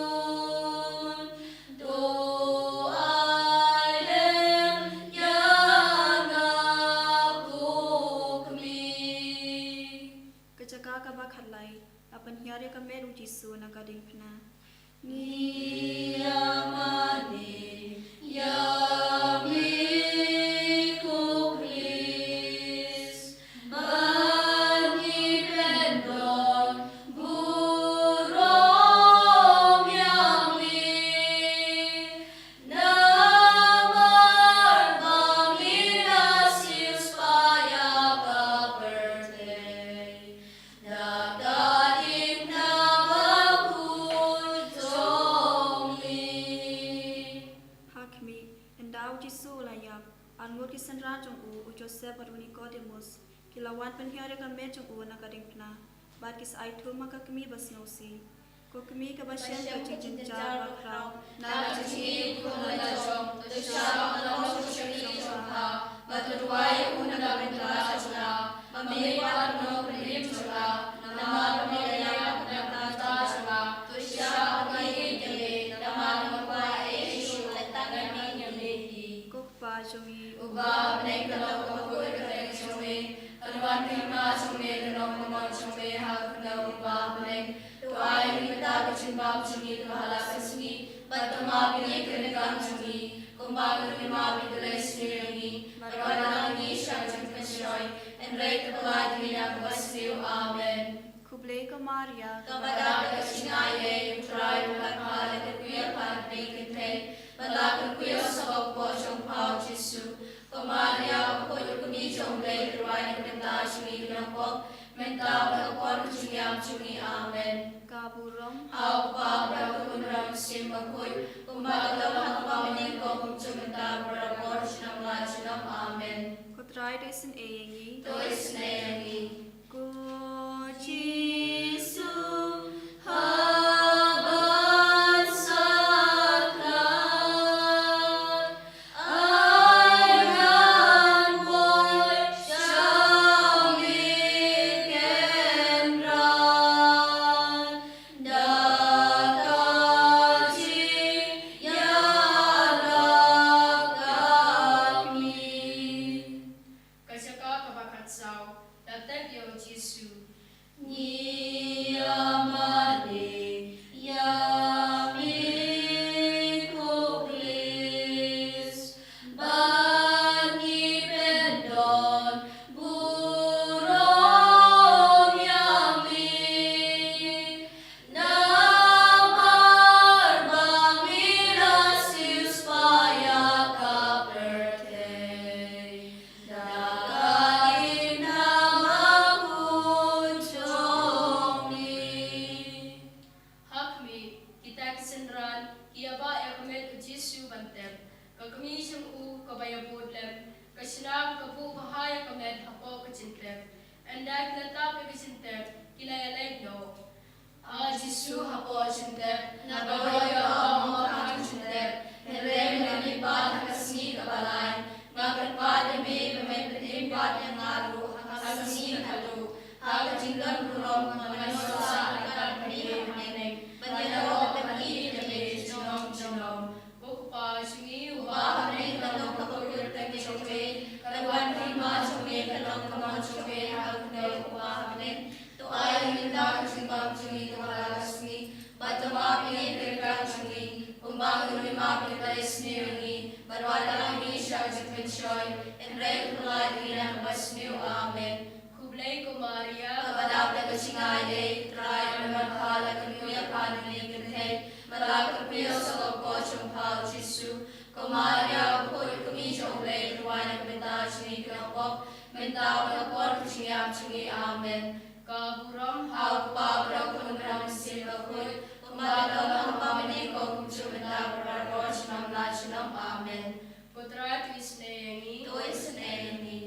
to ai lem ïa nga ko kmie. Ka jaka kaba khatlai, la pynhiar ïa ka met u Jisu na ka diengphna. Ngi ïa mane ïa me ko Khrist, ba ngi pyndonkam burom ïa me. Namar ba me la siewspah ïa ka pyrthei da ka diengphna bakhuid jong me. Ha khmih, ynda u Jisu u la ïap, arngut ki synran jong u, u Joseph bad u Nicodemus, ki la wan pynhiar ïa ka met jong u na ka diengphna, bad ki sa ai thum ha ka kmie ba sngewsih. Ko kmie kaba shem ka jingjynjar bakhraw na ka jingim khun lajong, to shah ha ka lawei jong pha, bad to duwai ïa u na ka bynta jong nga, ba me wat pynlong ka rim jong nga, namar ba me la ïap na ka bynta jong nga. To shah ha ka ïing jong me, namar nga kwah ei ei shuh, tang ïa me ïa me hi. Ko Kpa jong ngi uba ha bneng, to long kaba khuid ka kyrteng jong me, to wan ka hima jong me, to long ka mon jong me ha ka khyndew kumba ha bneng. To ai ïa ngi mynta ka jingbam jong ngi kaba ha la ka sngi, bad to map ïa ngi ki ryngkang jong ngi, kumba ngi ruh ngi map ïa ki ba la isynei ïa ngi, bad wat la ai ngi sha ka jingpynshoi, hynrei to pynlait ngi na kaba sniew. Amen. Khublei ko Maria, kaba dap da ka jingaiei, U Trai u don bad pha, la kyrkhu ïa pha ha bneng ki kynthei, bad la kyrkhu ïa u sawakpoh jong pha u Jisu. Ko Maria bakhuid, ka kmie jong U Blei, to duwai na ka bynta jong ngi ki nongpop, mynta bad ha ka por ka jingïap jong ngi. Amen. Ka burom ha U Kpa, U Khun bad U Mynsiem Bakhuid, kumba ka long ha kaba mynnyngkong, kumjuh mynta bad barabor junom la junom. Amen. Ko Trai to isynei ïa ngi. To isynei ïa ngi. Ko Jisu haba sathlang, ai ngan poi sha me kynrad, da ka jingïarap ka kmie. Ka jaka kaba khatsaw, la tep ïa u Jisu. Ngi ïa mane ïa me ko Khrist, ba ngi pyndon burom ïa me. Namar ba me la siewspah ïa ka pyrthei da ka diengphna bakhuid jong me. Ha khmih, kita ki synran ki ïa bah ïa ka met u Jisu ban tep. Ka kmie jong u kaba ïa bud lem, ka shna ka buh bha ïa ka met hapoh ka jingtep. Ynda ki la tap ïa ka jingtep, ki la ïa leit noh. A Jisu, hapoh jingtep nga doh ïa ka ong ha ka jingtep, hynrei me la mihpat ha ka sngi kaba lai. Nga kyrpad ïa me ba men pynim pat ïa nga ruh ha ka sngi kaba lai. Ha ka jingdon burom nga ngan ïoh sah ryngkat bad me ha bneng, ban ïaroh bad ïeit ïa me junom junom. Ko Kpa jong ngi uba ha bneng, ka long kaba kyrteng jong me, ka wan ka hima jong me, ka long ka mon jong me ha ka khyndew kumba ha bneng. To ai ïa ngi mynta ka jingbam jong ngi kaba ha la ka sngi, bad to map ïa ngi ki ryngkat jong ngi, kumba ngi ruh ngi map ïa ki ba la isynei ïa ngi, bad wat la ai ngi sha ka jingpynshoi, hynrei to pynlait ngi na kaba sniew. Amen. Khublei ko Maria, kaba dap da ka jingaiei, U Trai u don bad pha, la kyrkhu ïa pha ha bneng ki kynthei, Ïa sa ka por jong pha u Jisu, ko Maria bakhuid, ko kmie jong U Blei, duwai na ka bynta jong ngi ki nongpop, mynta bad ha ka por ka jingïap jong ngi. Amen. Ka burom ha U Kpa bad ha U Khun bad ha U Mynsiem Bakhuid, kumba ka don ha kaba mynnyngkong, kumjuh mynta bad baroh junom la junom. Amen. Ko Trai to isynei ïa ngi. To isynei ïa ngi.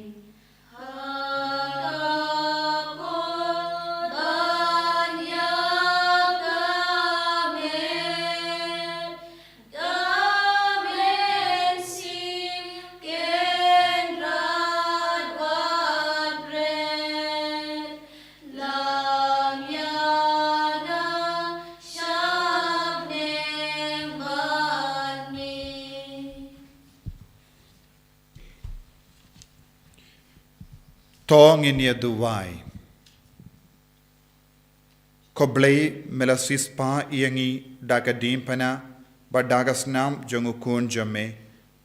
To ngin ïa duwai. Ko Blei, me la siewspah ïa ngi da ka diengphna bad da ka snam jong U Khun jong me,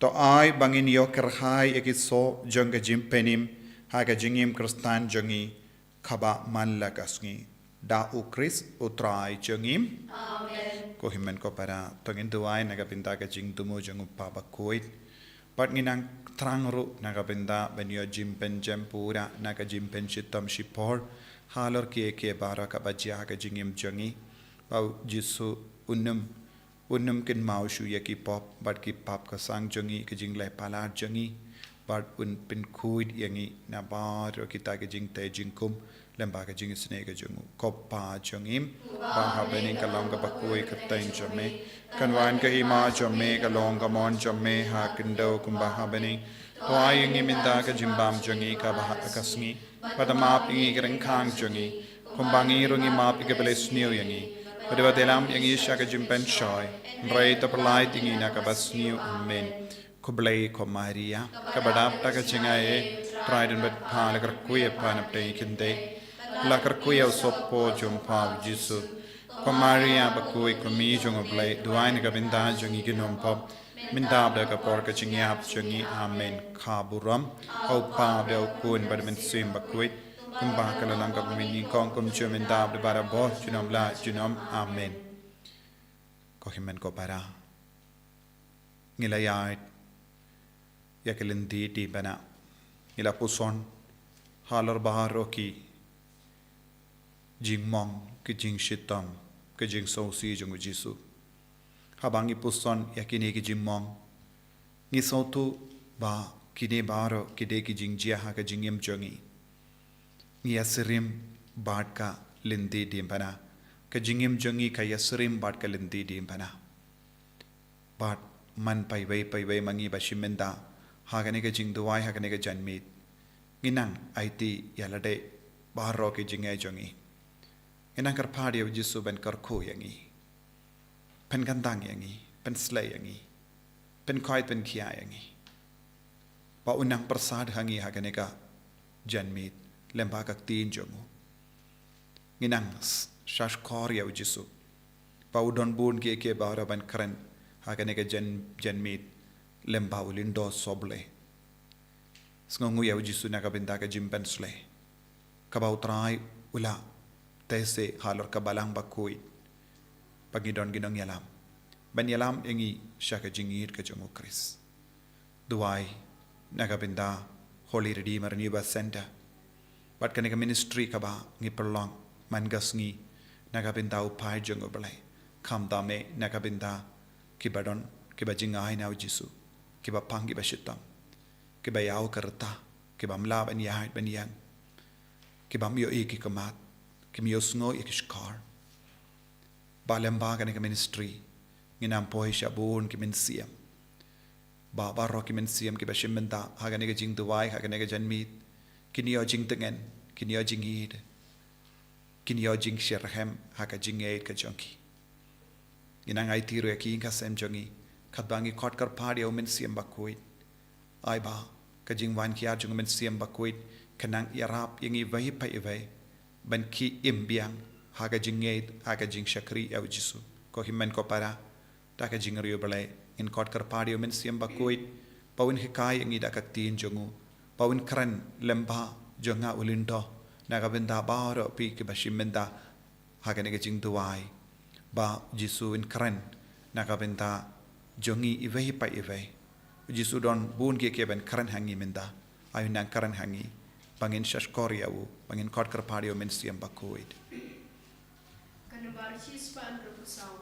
to ai ba ngin ïoh kyrhai ïa ki soh jong ka jingpynim ha ka jingim Khristan jong ngi, kaba man la ka sngi. Da U Khrist U Trai jong ngi. Amen. Ko hynmen ko para, to ngin duwai na ka bynta ka jingthmu jong U Kpa Bakhuid. Bad ngin nang thrang ruh na ka bynta ban ïoh jingpynjem pura na ka jingpynshitom shipor halor kiei kiei baroh kaba jia ha ka jingim jong ngi. Ba U Jisu un ym un ym kynmaw shuh ïa ki pop bad ki pap ka sang jong ngi, ka jingleh palat jong ngi, bad un pynkhuid ïa ngi na baroh kita ki jingtei jingkhum lyngba ka jingisynei ka jong U. Ko Pa jong ngi, ba ha bneng ka long ka bakhuid ka kyrteng jong me, kan wan ka hima jong me, ka long ka mon jong me ha khyndew kumba ha bneng. To ai ïa ngi mynta ka jingbam jong ngi kaba ha ka sngi, bad map ïa ngi ki ryngkang jong ngi, kumba ngi ruh ngi map ïa kiba leh sniew ïa ngi. Bad wat ïalam ïa ngi sha ka jingpynshoi, hynrei to pyllait ïa ngi na kaba sniew. Amen. Khublei ko Maria, kaba dap da ka jingaiei, Trai don bad pha. La kyrkhu ïa pha na pdeng ki khyndai, la kyrkhu ïa u sohpop jong pha u Jisu. Ko Maria bakhuid, ko Kmie jong U Blei, duwai na ka bynta jong ngi ki nongpop, mynta bad ha ka por ka jingïap jong ngi. Amen. Ka burom ha U Kpa bad ha U Khun bad ha U Mynsiem Bakhuid, kumba ka la long kaba mynnyngkong, kumjuh mynta bad barabor junom la junom. Amen. Ko hynmen ko para, ngi la ïaid ïa ka lynti diengphna, ngi la puson halor baroh ki jingmong, ki jingshitom, ki jingsngewsih jong U Jisu. Haba ngi puson ïa kine ki jingmong, ngi sngewthuh ba kine baroh ki dei ki jingjia ha ka jingim jong ngi. Ngi ïasyriem bad ka lynti diengphna. Ka jingim jong ngi ka ïasyriem bad ka lynti diengphna. Bad man paiwei paiwei ma ngi ba shim bynta ha kane ka jingduwai, ha kane ka janmiet, ngi nang aiti ïa lade baroh ki jingeh jong ngi. Ngi nang kyrpad ïa U Jisu ban kyrkhu ïa ngi, pynkyntang ïa ngi, pynsleh ïa ngi, pynkhuid pynkhia ïa ngi, ba un nang pyrsad ha ngi ha kane ka janmiet lyngba ka ktien jong U. Ngi nang s-, shahshkor ïa U Jisu ba U don bun kiei kiei baroh ban kren ha kane ka jan-, janmiet lyngba U Lyngdoh Sohblei. Sngewnguh ïa U Jisu na ka bynta ka jingpynsleh kaba U Trai U la teh seh halor ka Balang Bakhuid, ba ngi don ki nongïalam ban ïalam ïa ngi sha ka jingïeid ka jong U Khrist. Duwai na ka bynta Holy Redeemer Renewal Center bad kane ka ministry kaba ngi pynlong man ka sngi na ka bynta u phai jong U Blei, khamtam eh na ka bynta kiba don, kiba jngai na U Jisu, kiba pang, kiba shitom, kiba ïaw ka rta, kibym lah ban ïaid ban ïeng, kibym ïohi ki khmat, kim ïohsngew ïa ki shkor. Ba lyngba kane ka ministry ngin ym poi sha bun ki mynsiem, ba baroh ki mynsiem kiba shim bynta ha kane ka jingduwai, ha kane ka janmiet, kin ïoh jingtngen, kin ïoh jingïeid, kin ïoh jingshitrhem ha ka jingïeid ka jong ki. Ngi nang aiti ruh ïa ki ïing ka sem jong ngi, katba ngi khot kyrpad ïa U Mynsiem Bakhuid. Ai ba ka jingwan kiar jong U Mynsiem Bakhuid kan nang ïarap ïa ngi iwei pa iwei ban khie im biang ha ka jingïeid, ha ka jingshakri ïa U Jisu. Ko hynmen ko para, da ka jingriewblei ngin khot kyrpad ïa U Mynsiem Bakhuid ba un hikai ïa ngi da ka ktien jong U, ba un kren lyngba jong nga u lyngdoh na ka bynta baroh phi kiba shim bynta ha kane ka jingduwai, ba U Jisu un kren Na ka bynta jong ngi iwei pa iwei. U Jisu don bun ki kiei ban kren ha ngi mynta. Ai u nang kren ha ngi. Ba ngin shahshkor ïa u. Ba ngin khot kyrpad ïa u Mynsiem Bakhuid. Ka nombar shispah hynriewphew saw.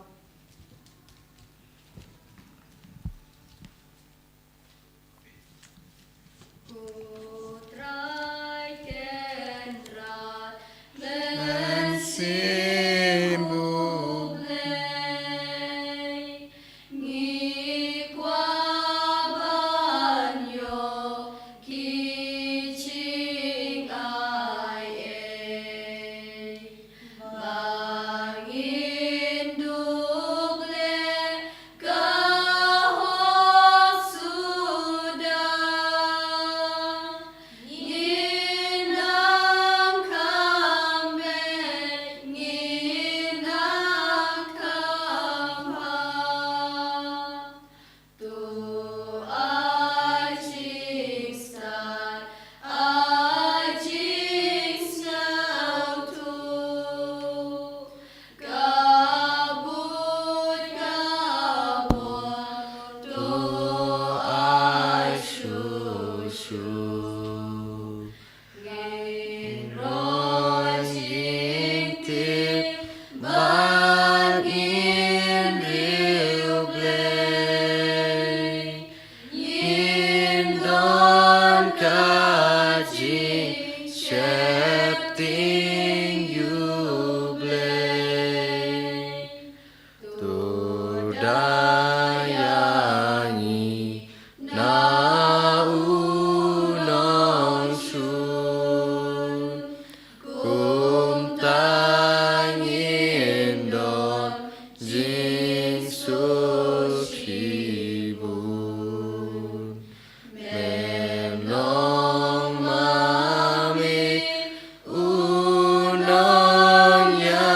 Ko Trai Kynrad Mynsiem U Blei, ngi kwah ban ïoh ki jingai ei. Ba ngin dup leh ka hok suda, ngin nang kham beit, ngin nang kham bha. To ai jingstad, ai jingsngewthuh, ka buit ka bor, to ai shuh shuh. Ngin roi jingtip bad ngin riewblei. Ngin don ka jingsheptieng ïa U Blei. To da ïa ngi na u nongshun, kumta ngin don jingsuk shibun. Men long ma me u nongïalam.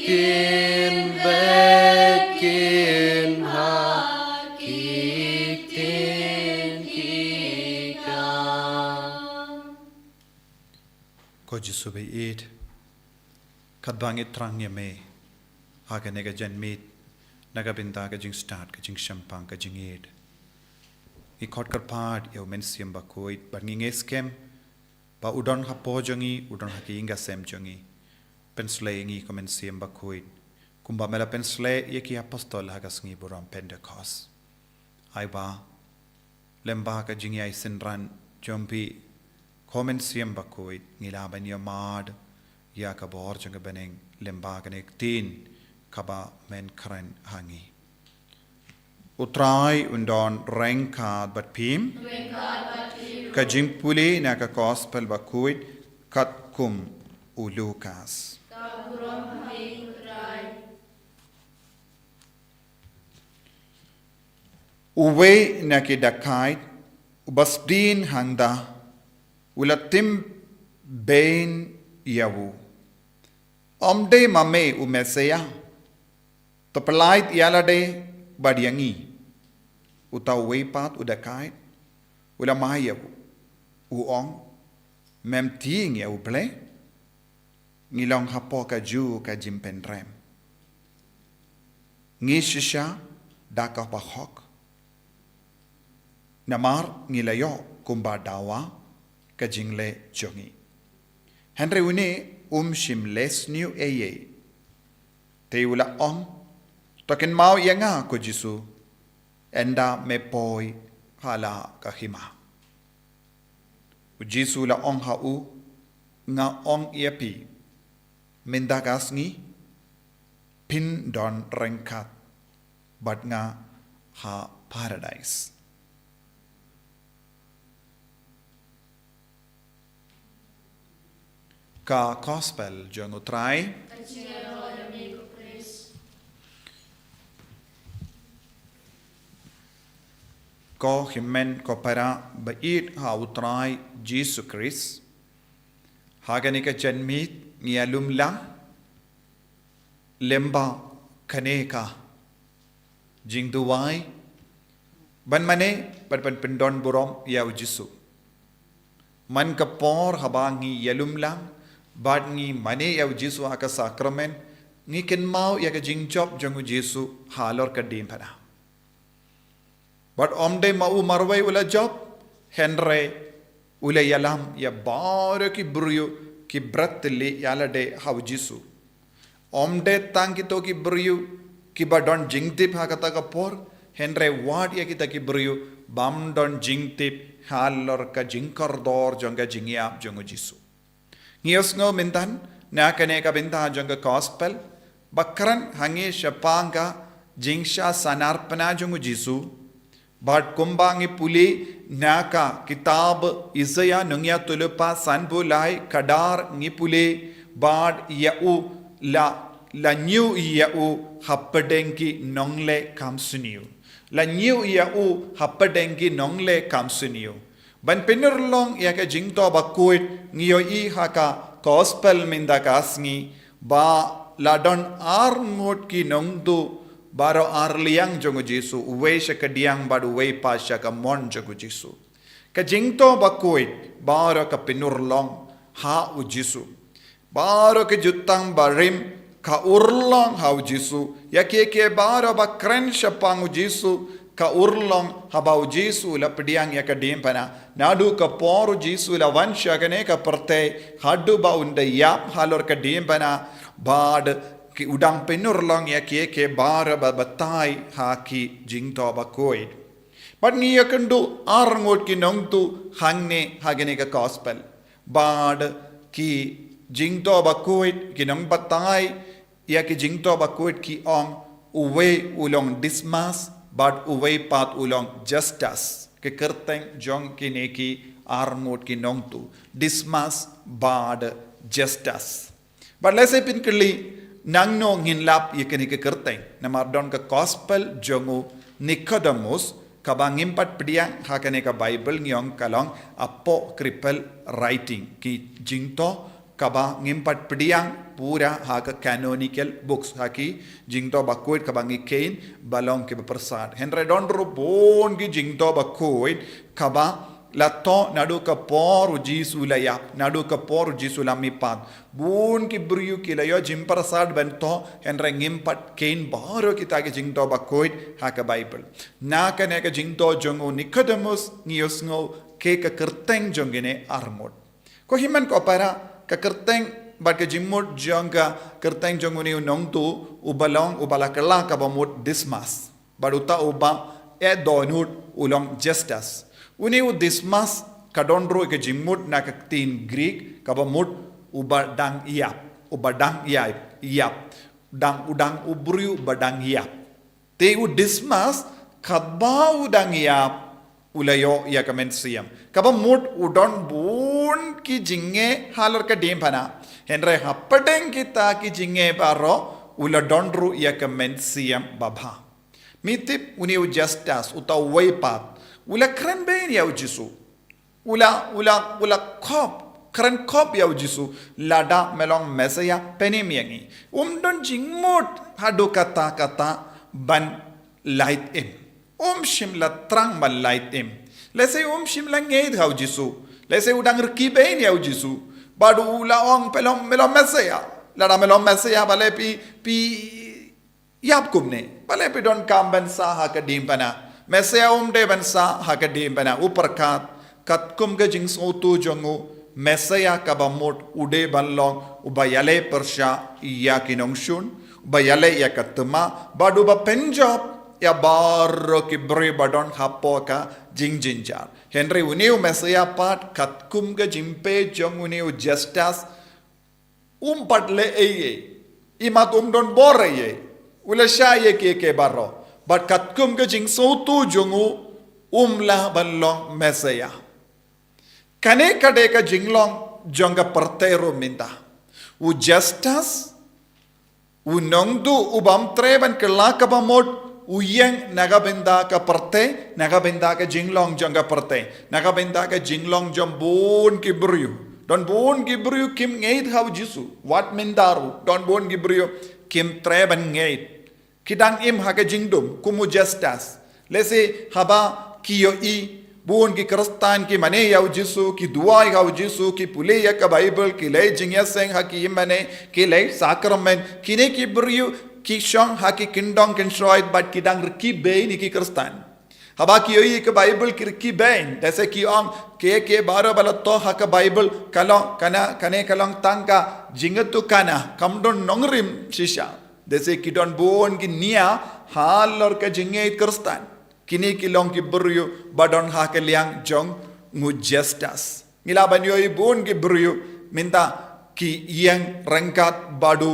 Kin beit kin bha ki ktien ki kam. Ko Jisu ba ïeit, katba ngi thrang ïa me ha kane ka janmiet, na ka bynta ka jingstad, ka jingshemphang, ka jingïeit, ngi khot kyrpad ïa u Mynsiem Bakhuid, bad ngi ngeit skhem ba u don hapoh jong ngi, u don ha ki ïing ki sem jong ngi. Pynslei ïa ngi ko Mynsiem Bakhuid, kumba me la pynslei ïa ki apostol ha ka sngi burom Pentekost. Ai ba lem bad ka jingïaisynran jong phi ko Mynsiem Bakhuid, ngi lah ban ïa mad ïa ka bor jong ka bneng lem bad kane ka ktien kaba men kren ha ngi. U Trai un don ryngkat bad phi. Ryngkat bad phi. Ka jingpule na ka Gospel Bakhuid katkum u Lukas. Ka burom ha me ko Trai. Uwei na ki dakait, uba sdien hangta, u la tim beiñ ïa u, "Ym dei ma me u Messaïah? To pyllait ïa lade bad ïa ngi." Uta uwei pat u dakait u la mad ïa u, u ong, "Mem tieng ïa U Blei? Ngi long hapoh kajuh ka jingpynrem. Ngi shisha da kaba hok, namar ngi la ïoh kumba dawa ka jingleh jong ngi." Hynrei une um shym leh sniew ei ei, te u la ong, "To kynmaw ïa nga ko Jisu, ynda me poi ha la ka hima." U Jisu u la ong ha u, "Nga ong ïa phi, mynta ka sngi phin don ryngkat bad nga ha Paradais." Ka Gospel jong U Trai. Ko hynmen ko para ba ïeit ha U Trai Jisu Khrist, ha kane ka janmiet ngi ïalum lang lem bad kane ka jingduwai, ban mane bad ban pyndon burom ïa U Jisu. Man ka por haba ngi ïalum lang bad ngi mane ïa U Jisu ha ka sakramen, Ngi kynmaw ïa ka jingjop jong u Jisu halor ka diengphna. Bad ym dei ma u marwei u la jop, hynrei u la ïalam ïa baroh ki briew ki bret tylli ïa lade ha u Jisu. Ym dei tang kito ki briew kiba don jingtip ha kata ka por, hynrei wat ïa kita ki briew bym don jingtip halor ka jingkordor jong ka jingïap jong u Jisu. Ngi ïohsngew mynta na kane ka bynta jong ka gospel, ba kren ha ngi shaphang ka jingshah sahnarphna jong u Jisu, bad kumba ngi pule na ka kitab Isaiah nongïathuhlypa sanphew lai, khadar ngi pule, bad ïa u la, la ñiew ïa u hapdeng ki nongleh kam sniew. La ñiew ïa u hapdeng ki nongleh kam sniew. Ban pynurlong ïa ka jingthoh bakhuid ngi ïohi ha ka gospel mynta ka sngi ba la don ar ngut ki nongtuh baroh ar liang jong u Jisu, uwei sha ka diang bad uwei pat sha ka mon jong u Jisu. Ka jingthoh bakhuid baroh ka pynurlong ha u Jisu. Baroh ka jutang barim ka urlong ha u Jisu. Ïa kiei kiei baroh ba kren shaphang u Jisu ka urlong haba u Jisu la pdiang ïa ka diengphna. Naduh ka por u Jisu la wan sha kane ka pyrthei haduh ba un da ïap halor ka diengphna, bad ki u dang pynurlong ïa kiei kiei baroh ba batai ha ki jingthoh bakhuid. Bad ngi ïakynduh ar ngut ki nongtuh hangne ha kane ka gospel. Bad ki jingthoh bakhuid, ki nongbatai ïa ki jingthoh bakhuid ki ong, uwei u long Dismas, bad uwei pat u long Justus. Ki kyrteng jong kine ki ar ngut ki nongtuh, Dismas bad Justus. Bad lehse phin kylli, nangno ngin lap ïa kine ki kyrteng? Namar don ka gospel jong u Nicodemus kaba ngim pat pdiang ha kane ka Bible, ngi ong ka long apocryphal writing, ki jingthoh kaba ngim pat pdiang pura ha ka canonical books, ha ki jingthoh bakhuid kaba ngi kheiñ ba long kiba pyrsad. Hynrei don ruh bun ki jingthoh bakhuid kaba la thoh naduh ka por u Jisu la ïap, naduh ka por u Jisu la mihpat. Bun ki briew ki la ïoh jingpyrsad ban thoh, hynrei ngim pat kheiñ baroh kita ki jingthoh bakhuid ha ka Bible. Na kane ka jingthoh jong u Nicodemus ngi ïohsngew kei ka kyrteng jong kine ar ngut. Ko hynmen ko para, ka kyrteng bad ka jingmut jong ka kyrteng jong une u nongtuh, uba long, uba la kylla kaba mut Dismas. Bad uta uba eh dohnud u long Justus. Une u Dismas ka don ruh ka jingmut na ka ktien Greek kaba mut uba dang ïap, uba dang ïap, ïap, dang u dang u briew uba dang ïap. Te u Dismas katba u dang ïap u la ïoh ïa ka mynsiem. Kaba mut u don bun ki jingeh halor ka diengphna. Hynrei hapdeng kita ki jingeh baroh u la don ruh ïa ka mynsiem babha. Me tip une u Justus, uta uwei pat, u la kren bein ïa u Jisu. U la, u la, u la khop, kren khop ïa u Jisu. Lada me long Messiah, pynim ïa ngi. Um don jingmut haduh katta katta ban lait im. Um shym la thrang ban lait im. Lehse um shym la ngeit ha u Jisu. Lehse u dang rkhie bein ïa u Jisu. Bad u la ong, phi long, me long Messiah. Lada me long Messiah, balei phi, phi ïap kumne? Balei phi donkam ban sah ha ka diengphna? Messiah um dei ban sah ha ka diengphna. U pyrkhat, katkum ka jingsngewthuh jong u, Messiah kaba mut u dei ban long uba ïaleh pyrshah ïa ki nongshun, uba ïaleh ïa ka thma, bad uba pynjop ïa baroh ki briew ba don hapoh ka jingjynjar. Hynrei une u Messiah pat, katkum ka jingpeit jong une u Justus, um pat leh ei ei. Imat um don bor ei ei. U la shah ïa kiei kiei baroh. Bad katkum ka jingsngewthuh jong u, um lah ban long Messiah. Kane ka dei ka jinglong jong ka pyrthei ruh mynta. U Justus, u nongtuh u bym treh ban kylla kaba mut, u ïeng na ka bynta ka pyrthei, na ka bynta ka jinglong jong ka pyrthei, na ka bynta ka jinglong jong bun ki briew. Don bun ki briew kim ngeit ha u Jisu. Wat mynta ruh, don bun ki briew kim treh ban ngeit. Ki dang im ha ka jingdum kum u Justus. Lehse haba ki ïohi Bun ki Khristan ki mane ïa u Jisu, ki duwai ha u Jisu, ki pule ïa ka Bible, ki leh jingïaseng ha ki ïingmane, ki leh sakramen, kine ki briew ki shong ha ki kyndong kynshoit bad ki dang rkhie beiñ ïa ki Khristan. Haba ki ïohi ïa ka Bible ki rkhie beiñ, lehse ki ong, ke ke baroh ba la thoh ha ka Bible, ka long, kane, kane ka long tang ka jingïathuhkhana, kam don nongrim shisha. Lehse ki don bun ki nia halor ka jingngeit Khristan. Kine ki long ki briew ba don ha ka liang jong u Justus. Ngi lah ban ïohi bun ki briew mynta ki ïeng ryngkat bad u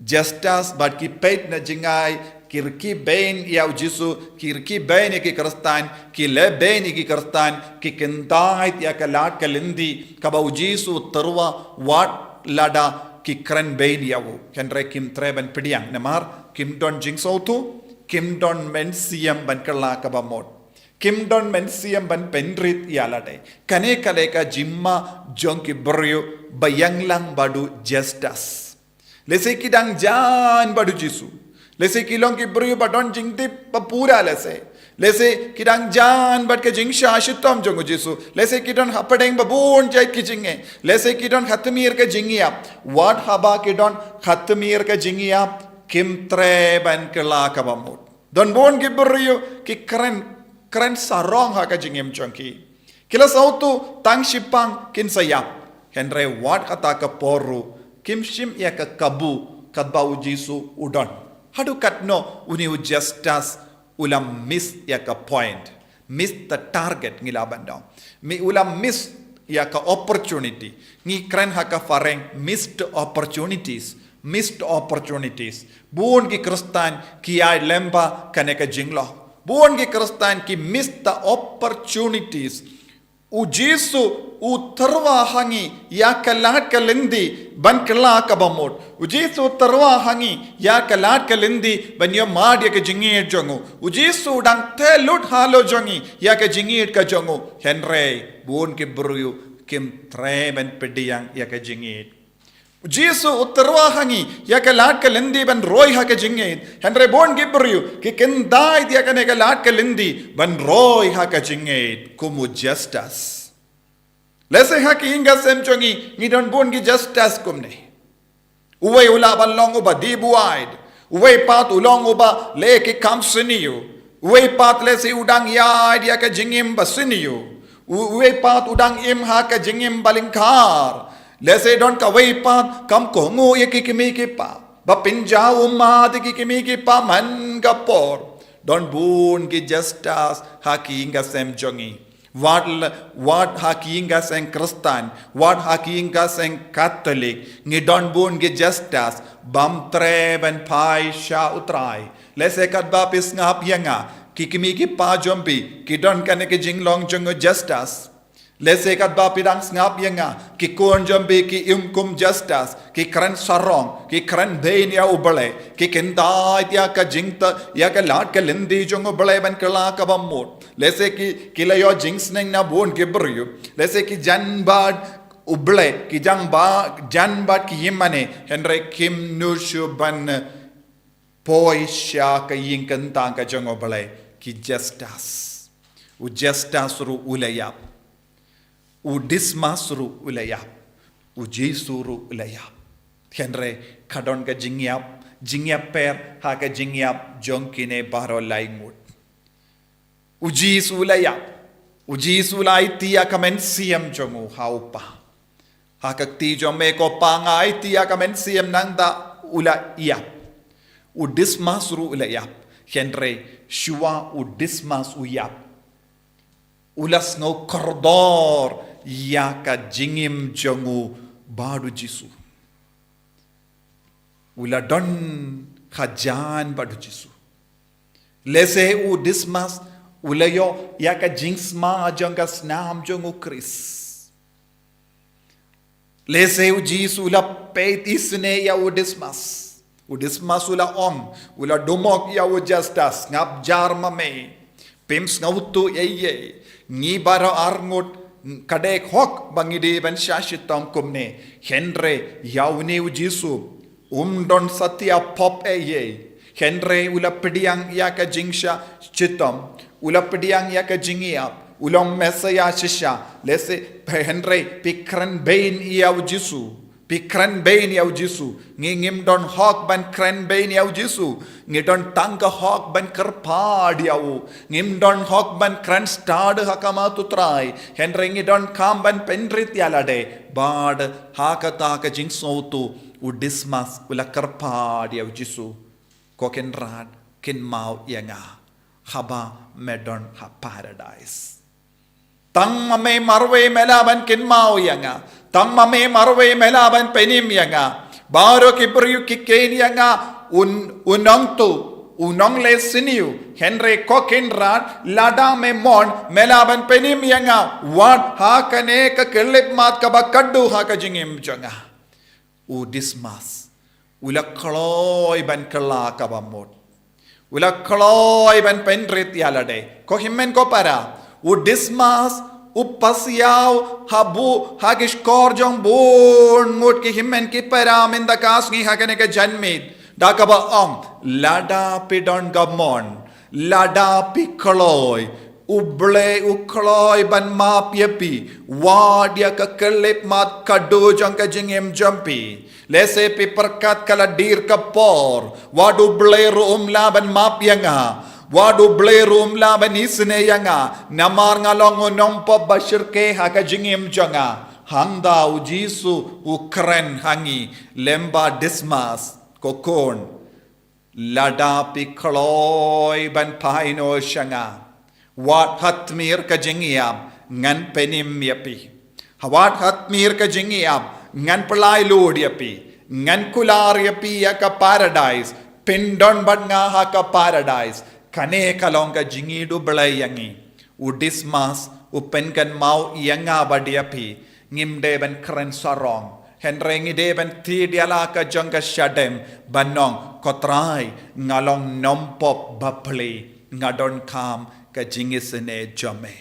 Justus bad ki peit na jngai, ki rkhie beiñ ïa u Jisu, ki rkhie beiñ ïa ki Khristan, ki leh beiñ ïa ki Khristan, ki kyntait ïa ka lad ka lynti kaba u Jisu u tyrwa wat lada ki kren beiñ ïa u. Hynrei kim treh ban pdiang namar kim don jingsngewthuh, kim don mynsiem ban kylla kaba mut. Kim don mynsiem ban pynrit ïa lade. Kane ka dei ka jingma jong ki briew ba ïeng lang bad u Justus. Lehse ki dang jan bad u Jisu. Lehse ki long ki briew ba don jingtip ba pura lehse. Lehse ki dang jan bad ka jingshah shitom jong u Jisu. Lehse ki don hapdeng ba bun jait ki jingeh. Lehse ki don ha tmier ka jingïap. Wat haba ki don ha tmier ka jingïap, kim treh ban kylla kaba mut. Don bun ki briew ki kren, kren sarong ha ka jingim jong ki. Ki la sngewthuh tang shiphang kin sa ïap. Hynrei wat kata ka por ruh kim shim ïa ka kabu katba u Jisu u don. Haduh katno une u Justus u la miss ïa ka point. Miss the target ngi lah ban ong. Mi u la miss ïa ka opportunity. Ngi kren ha ka phareng missed opportunities. Missed opportunities. Bun ki Khristan ki ïaid lyngba kane ka jinglong. Bun ki Khristan ki miss the opportunities. U Jisu u tyrwa ha ngi ïa ka lad ka lynti ban kylla kaba mut. U Jisu u tyrwa ha ngi ïa ka lad ka lynti ban ïohmad ïa ka jingngeit jong u. U Jisu u dang teh lut halor jong ngi ïa ka jingngeit ka jong u. Hynrei bun ki briew kim treh ban pdiang ïa ka jingngeit. U Jisu u tyrwa ha ngi ïa ka lad ka lynti ban roi ha ka jingngeit. Hynrei bun ki briew ki kyntait ïa kane ka lad ka lynti ban roi ha ka jingngeit kum u Justus. Lehse ha ki ïing ka sem jong ngi ngi don bun ki Justus kumne. Uwei u lah ban long uba dih buaid. Uwei pat u long uba leh ki kam sniew. Uwei pat lehse u dang ïaid ïa ka jingim ba sniew. U-, uwei pat u dang im ha ka jingim ba lyngkar. Lehse don kawei pat kam kohnguh ïa ki kmie ki kpa. Ba pynjaw ummat ïa ki kmie ki kpa man ka por. Don bun ki Justus ha ki ïing ka sem jong ngi. Wat la-, wat ha ki ïing ka seng Khristan, wat ha ki ïing ka seng Katholik, ngi don bun ki Justus, bym treh ban phai sha u Trai. Lehse katba phi sngap ïa nga, ki kmie ki kpa jong phi ki don kane ka jinglong jong u Justus. Lehse katba phi dang sngap ïa nga, ki khun jong phi ki im kum Justus, ki kren sarong, ki kren beiñ ïa u Blei, ki kyntait ïa ka jingta, ïa ka lad ka lynti jong u Blei ban kylla kaba mut. Lehse ki, ki la ïoh jingsneng na bun ki briew. Lehse ki jan bad u Blei, ki jan ba, jan bad ki ïingmane, hynrei kim nud shuh ban poi sha ka ïing kyntang ka jong u Blei, ki Justus. U Justus ruh u la ïap. U Dismas ruh u la ïap. U Jisu ruh u la ïap. Hynrei ka don ka jingïap, jingïapher ha ka jingïap jong kine baroh lai ngut. U Jisu u la ïap. U Jisu u la aiti ïa ka mynsiem jong u ha u Kpa. Ha ka kti jong me ko Pa nga aiti ïa ka mynsiem nangta u la ïap. U Dismas ruh u la ïap. Hynrei shuwa u Dismas u ïap, u la sngew kordor ïa ka jingim jong u bad u Jisu. U la don hajan bad u Jisu. Lehse u Dismas u la ïoh ïa ka jingsma jong ka snam jong u Khrist. Lehse u Jisu u la peit isynei ïa u Dismas. U Dismas u la ong, u la dumok ïa u Justus, ngap jar ma me. Phim sngewthuh ei ei. Ngi baroh arngut ka dei hok ba ngi dei ban shah shitom kumne. Hynrei ïa une u Jisu um don satia pop ei ei. Hynrei u la pdiang ïa ka jingshah shitom. U la pdiang ïa ka jingïap. U long Messiah shisha, lehse, hynrei phi kren bein ïa u Jisu. Phi kren bein ïa u Jisu. Ngi ngim don hok ban kren bein ïa u Jisu. Ngi don tang ka hok ban kyrpad ïa u. Ngim don hok ban kren stad ha khmat u Trai. Hynrei ngi donkam ban pynrit ïa lade. Bad ha kata ka jingsngewthuh, u Dismas u la kyrpad ïa u Jisu. Ko Kynrad, kynmaw ïa nga haba me don ha Paradise. Tang ma me marwei me lah ban kynmaw ïa nga. Tang ma me marwei me lah ban pynim ïa nga. Baroh ki briew ki kheiñ ïa nga, u, u nongtuh, u nongleh sniew. Hynrei ko Kynrad, lada me mon, me lah ban pynim ïa nga. Wat ha kane ka khyllipmat kaba khadduh ha ka jingim jong nga. U Dismas u la kloi ban kylla kaba mut. U la kloi ban pynrit ïa lade. Ko hynmen ko para, u Dismas u pasiaw ha bun, ha ki shkor jong bun ngut ki hynmen ki para mynta ka sngi ha kane ka janmiet. Da kaba ong, lada phi don ka mon, lada phi kloi, U Blei u kloi ban map ïa phi, wat ïa ka khyllipmat khadduh jong ka jingim jong phi. Lehse phi pyrkhat ka la dier ka por, wat U Blei ruh um lah ban map ïa nga, wat U Blei ruh um lah ban isynei ïa nga, namar nga long u nongpop ba shyrkhei ha ka jingim jong nga. Hangta u Jisu u kren ha ngi, lem bad Dismas, ko khun. Lada phi kloi ban phai noh sha nga, wat ha tmier ka jingïap ngan pynim ïa phi. Wat ha tmier ka jingïap ngan pynlait lut ïa phi. Ngan kular ïa phi ïa ka Paradise. Phin don bad nga ha ka Paradise. Kane ka long ka jingïeit U Blei ïa ngi. U Dismas u pynkynmaw ïa nga bad ïa phi, ngim dei ban kren sarong. Hynrei ngi dei ban thied ïa la ka jong ka shadem, ban ong, ko Trai, nga long nongpop bapli, nga donkam ka jingisynei jong me.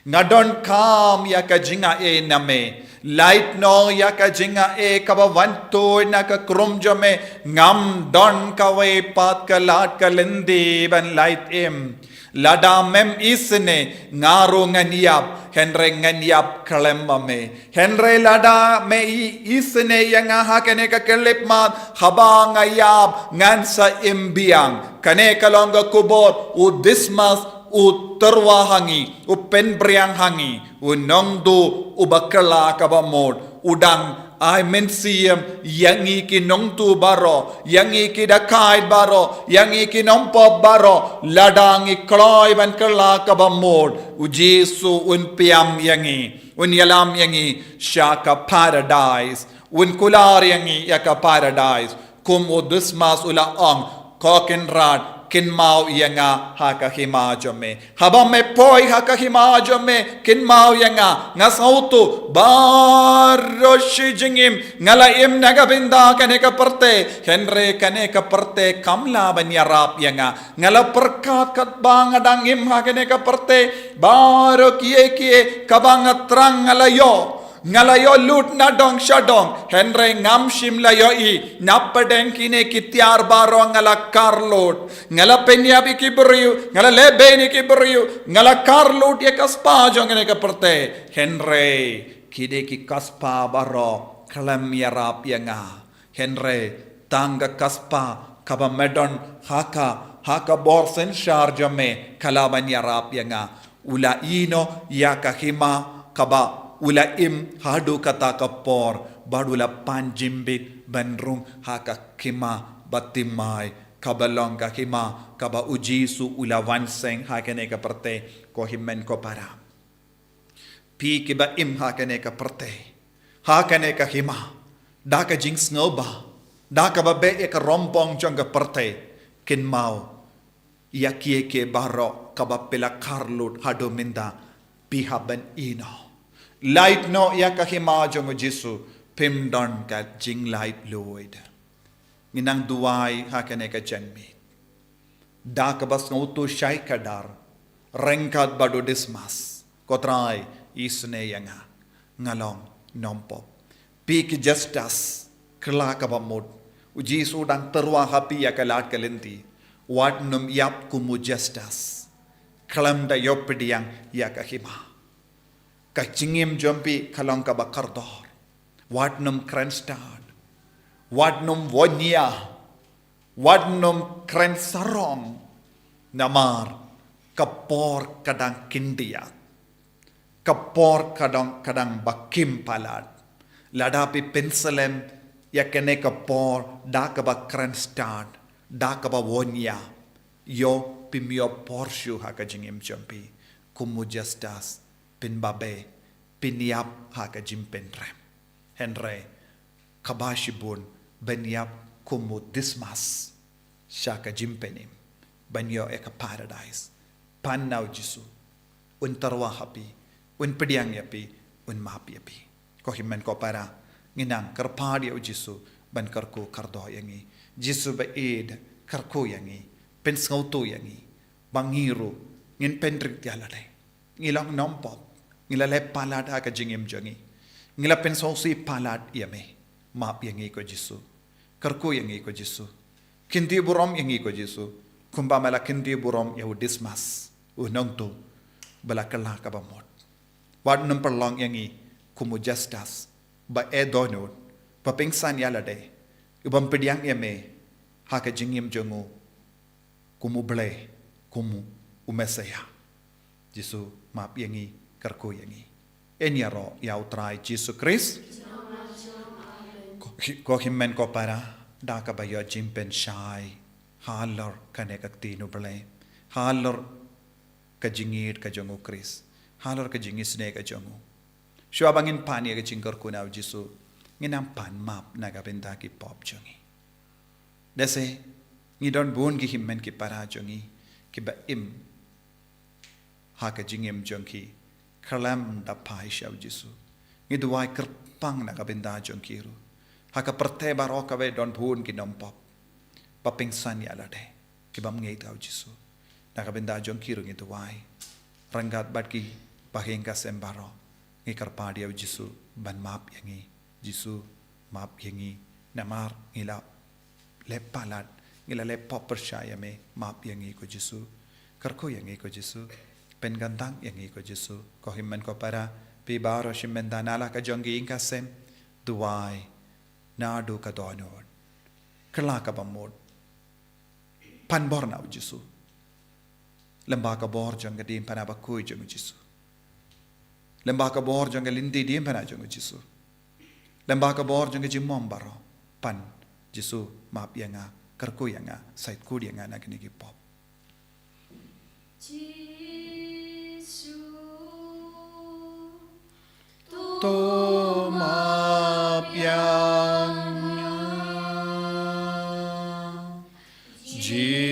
Nga donkam ïa ka jingai na me. Lait noh ïa ka jingai kaba wan tuid na ka khrum jong me. Ngam don kawei pat ka lad ka lynti ban lait im. Lada mem isynei, nga ruh ngan ïap, hynrei ngan ïap khlem ma me. Hynrei lada me i-, isynei ïa nga ha kane ka khyllipmat, haba nga ïap, ngan sa im biang. Kane ka long ka khubor, u Dismas, u tyrwa ha ngi, u pynphriang ha ngi, u nongtuh, uba kylla kaba mut, u dang ai mynsiem, ïa ngi ki nongtuh baroh, ïa ngi ki dakaid baroh, ïa ngi ki nongpop baroh, lada ngi kloi ban kylla kaba mut, u Jisu un pynim ïa ngi, un ïalam ïa ngi, sha ka Paradise, un kular ïa ngi, ïa ka Paradise, kum u Dismas u la ong, ko Kynrad, kynmaw ïa nga ha ka hima jong me. Haba me poi ha ka hima jong me, kynmaw ïa nga, nga sngewthuh, baroh shi jingim, nga la im na ka bynta kane ka pyrthei, hynrei kane ka pyrthei kam lah ban ïarap ïa nga. Nga la pyrkhat katba nga dang im ha kane ka pyrthei, baroh kiei kiei, kaba nga thrang nga la ïoh. Nga la ïoh lut na dong sha dong, hynrei ngam shym la ïohi, na pdeng kine ki tiar baroh nga la kar lut, nga la pynïap ïa ki briew, nga la lehbein ïa ki briew, nga la kar lut ïa ka spah jong kane ka pyrthei, hynrei kine ki spah baroh, khlem ïarap ïa nga. Hynrei, tang ka spah, kaba me don, ha ka, ha ka bor synshar jong me, ka lah ban ïarap ïa nga. U la ïeh noh, ïa ka hima, kaba, u la im, haduh kata ka por, bad u la pan jingbit, ban rung, ha ka hima, ba thymmai, kaba long ka hima, kaba u Jisu u la wan seng, ha kane ka pyrthei, ko hynmen ko para. Phi kiba im ha kane ka pyrthei. Ha kane ka hima. Da ka jingsngewbha. Da kaba beh ïa ka rongpong jong ka pyrthei. Kynmaw. Ïa kiei kiei baroh kaba phi la kar lut haduh mynta. Phi hap ban ïeh noh. Lait noh ïa ka hima jong u Jisu. Phim don ka jinglaitluid. Ngi nang duwai ha kane ka janmiet. Da kaba sngewthuh shai kdar. Ryngkat bad u Dismas. Ko Trai, isynei ïa nga. Nga long nongpop. Phi ki Justus. Kylla kaba mut. U Jisu dang tyrwa ha phi ïa ka lad ka lynti. Wat nym ïap kum u Justus. Khlem da ïoh pdiang ïa ka hima. Ka jingim jong phi ka long kaba kordor. Wat nym kren stad. Wat nym won ïa. Wat nym kren sarong. Namar ka por ka dang khyndiat. Ka por ka dang, ka dang ba khim palat. Lada phi pynslem ïa kane ka por da kaba kren stad, da kaba won ïa, ïoh phim ïoh por shuh ha ka jingim jong phi. Kum u Justus, phin babe, phin ïap ha ka jingpynrem. Hynrei kaba shibun, ban ïap kum u Dismas sha ka jingpynim, ban ïoh ïa ka paradais. Pan na u Jisu, un tyrwa ha phi, un pdiang ïa phi, un map ïa phi. Ko hynmen ko para, ngi nang kyrpad ïa u Jisu ban kyrkhu kyrdoh ïa ngi. Jisu ba ïeit, kyrkhu ïa ngi, pynsngewthuh ïa ngi ba ngi ruh ngin pynrit ïa lade. Ngi long nongpop, ngi la leh palat ha ka jingim jong ngi, ngi la pynsngewsih palat ïa me. Map ïa ngi ko Jisu. Kyrkhu ïa ngi ko Jisu. Kynti burom ïa ngi ko Jisu, kumba me la kynti burom ïa u Dismas, u nongtuh ba la kylla kaba mut. Wat nym pynlong ïa ngi kum u Justus, ba eh dohnud, ba pynsan ïa lade, u bym pdiang ïa me ha ka jingim jong u kum u Blei, kum u Messaïah. Jisu, map ïa ngi, kyrkhu ïa ngi. Yn ïaroh ïa u Trai Jisu Khrist. Ko hi-, ko hynmen ko para, da kaba ïoh jingpynshai halor kane ka ktien u Blei, halor ka jingïeit ka jong u Khrist, halor ka jingisynei ka jong u. Shuwa ba ngin pan ïa ka jingkyrkhu na u Jisu, ngin nang pan map na ka bynta ki pop jong ngi. Lehse ngi don bun ki hynmen ki para jong ngi kiba im ha ka jingim jong ki khlem da phai sha u Jisu. Ngi duwai kyrpang na ka bynta jong ki ruh. Ha ka pyrthei baroh kawei don bun ki nongpop ba pynsan ïa lade, ki bym ngeit ha u Jisu. Na ka bynta jong ki ruh ngi duwai. Ryngkat bad ki bahaïing ka sem baroh, ngi kyrpad ïa u Jisu ban map ïa ngi. Jisu, map ïa ngi. Namar ngi la leh palat, ngi la leh pop pyrshah ïa me. Map ïa ngi ko Jisu. Kyrkhu ïa ngi ko Jisu. Pynkyntang ïa ngi ko Jisu. Ko hynmen ko para, phi baroh shi mynta na la ka jong ki ïing ka sem, duwai naduh ka dohnud. Kylla kaba mut. Pan bor na u Jisu. Lyngba ka bor jong ka diengphna bakhuid jong u Jisu. Lyngba ka bor jong ka lynti diengphna jong u Jisu. Lyngba ka bor jong ka jingmong baroh. Pan, Jisu, map ïa nga, kyrkhu ïa nga, sait khuid ïa nga na kine ki pop. Jisu, to map ïa nga. Jisu,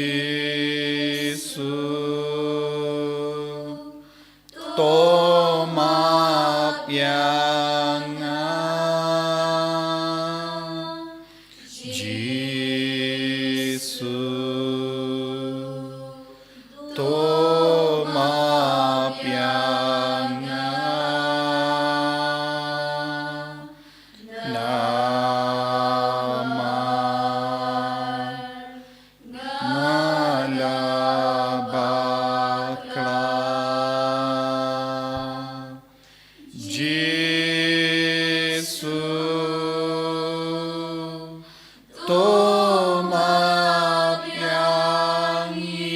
to map ïa nga. Jisu, to map ïa nga. Namar nga la bakla. Jisu, to map ïa ngi.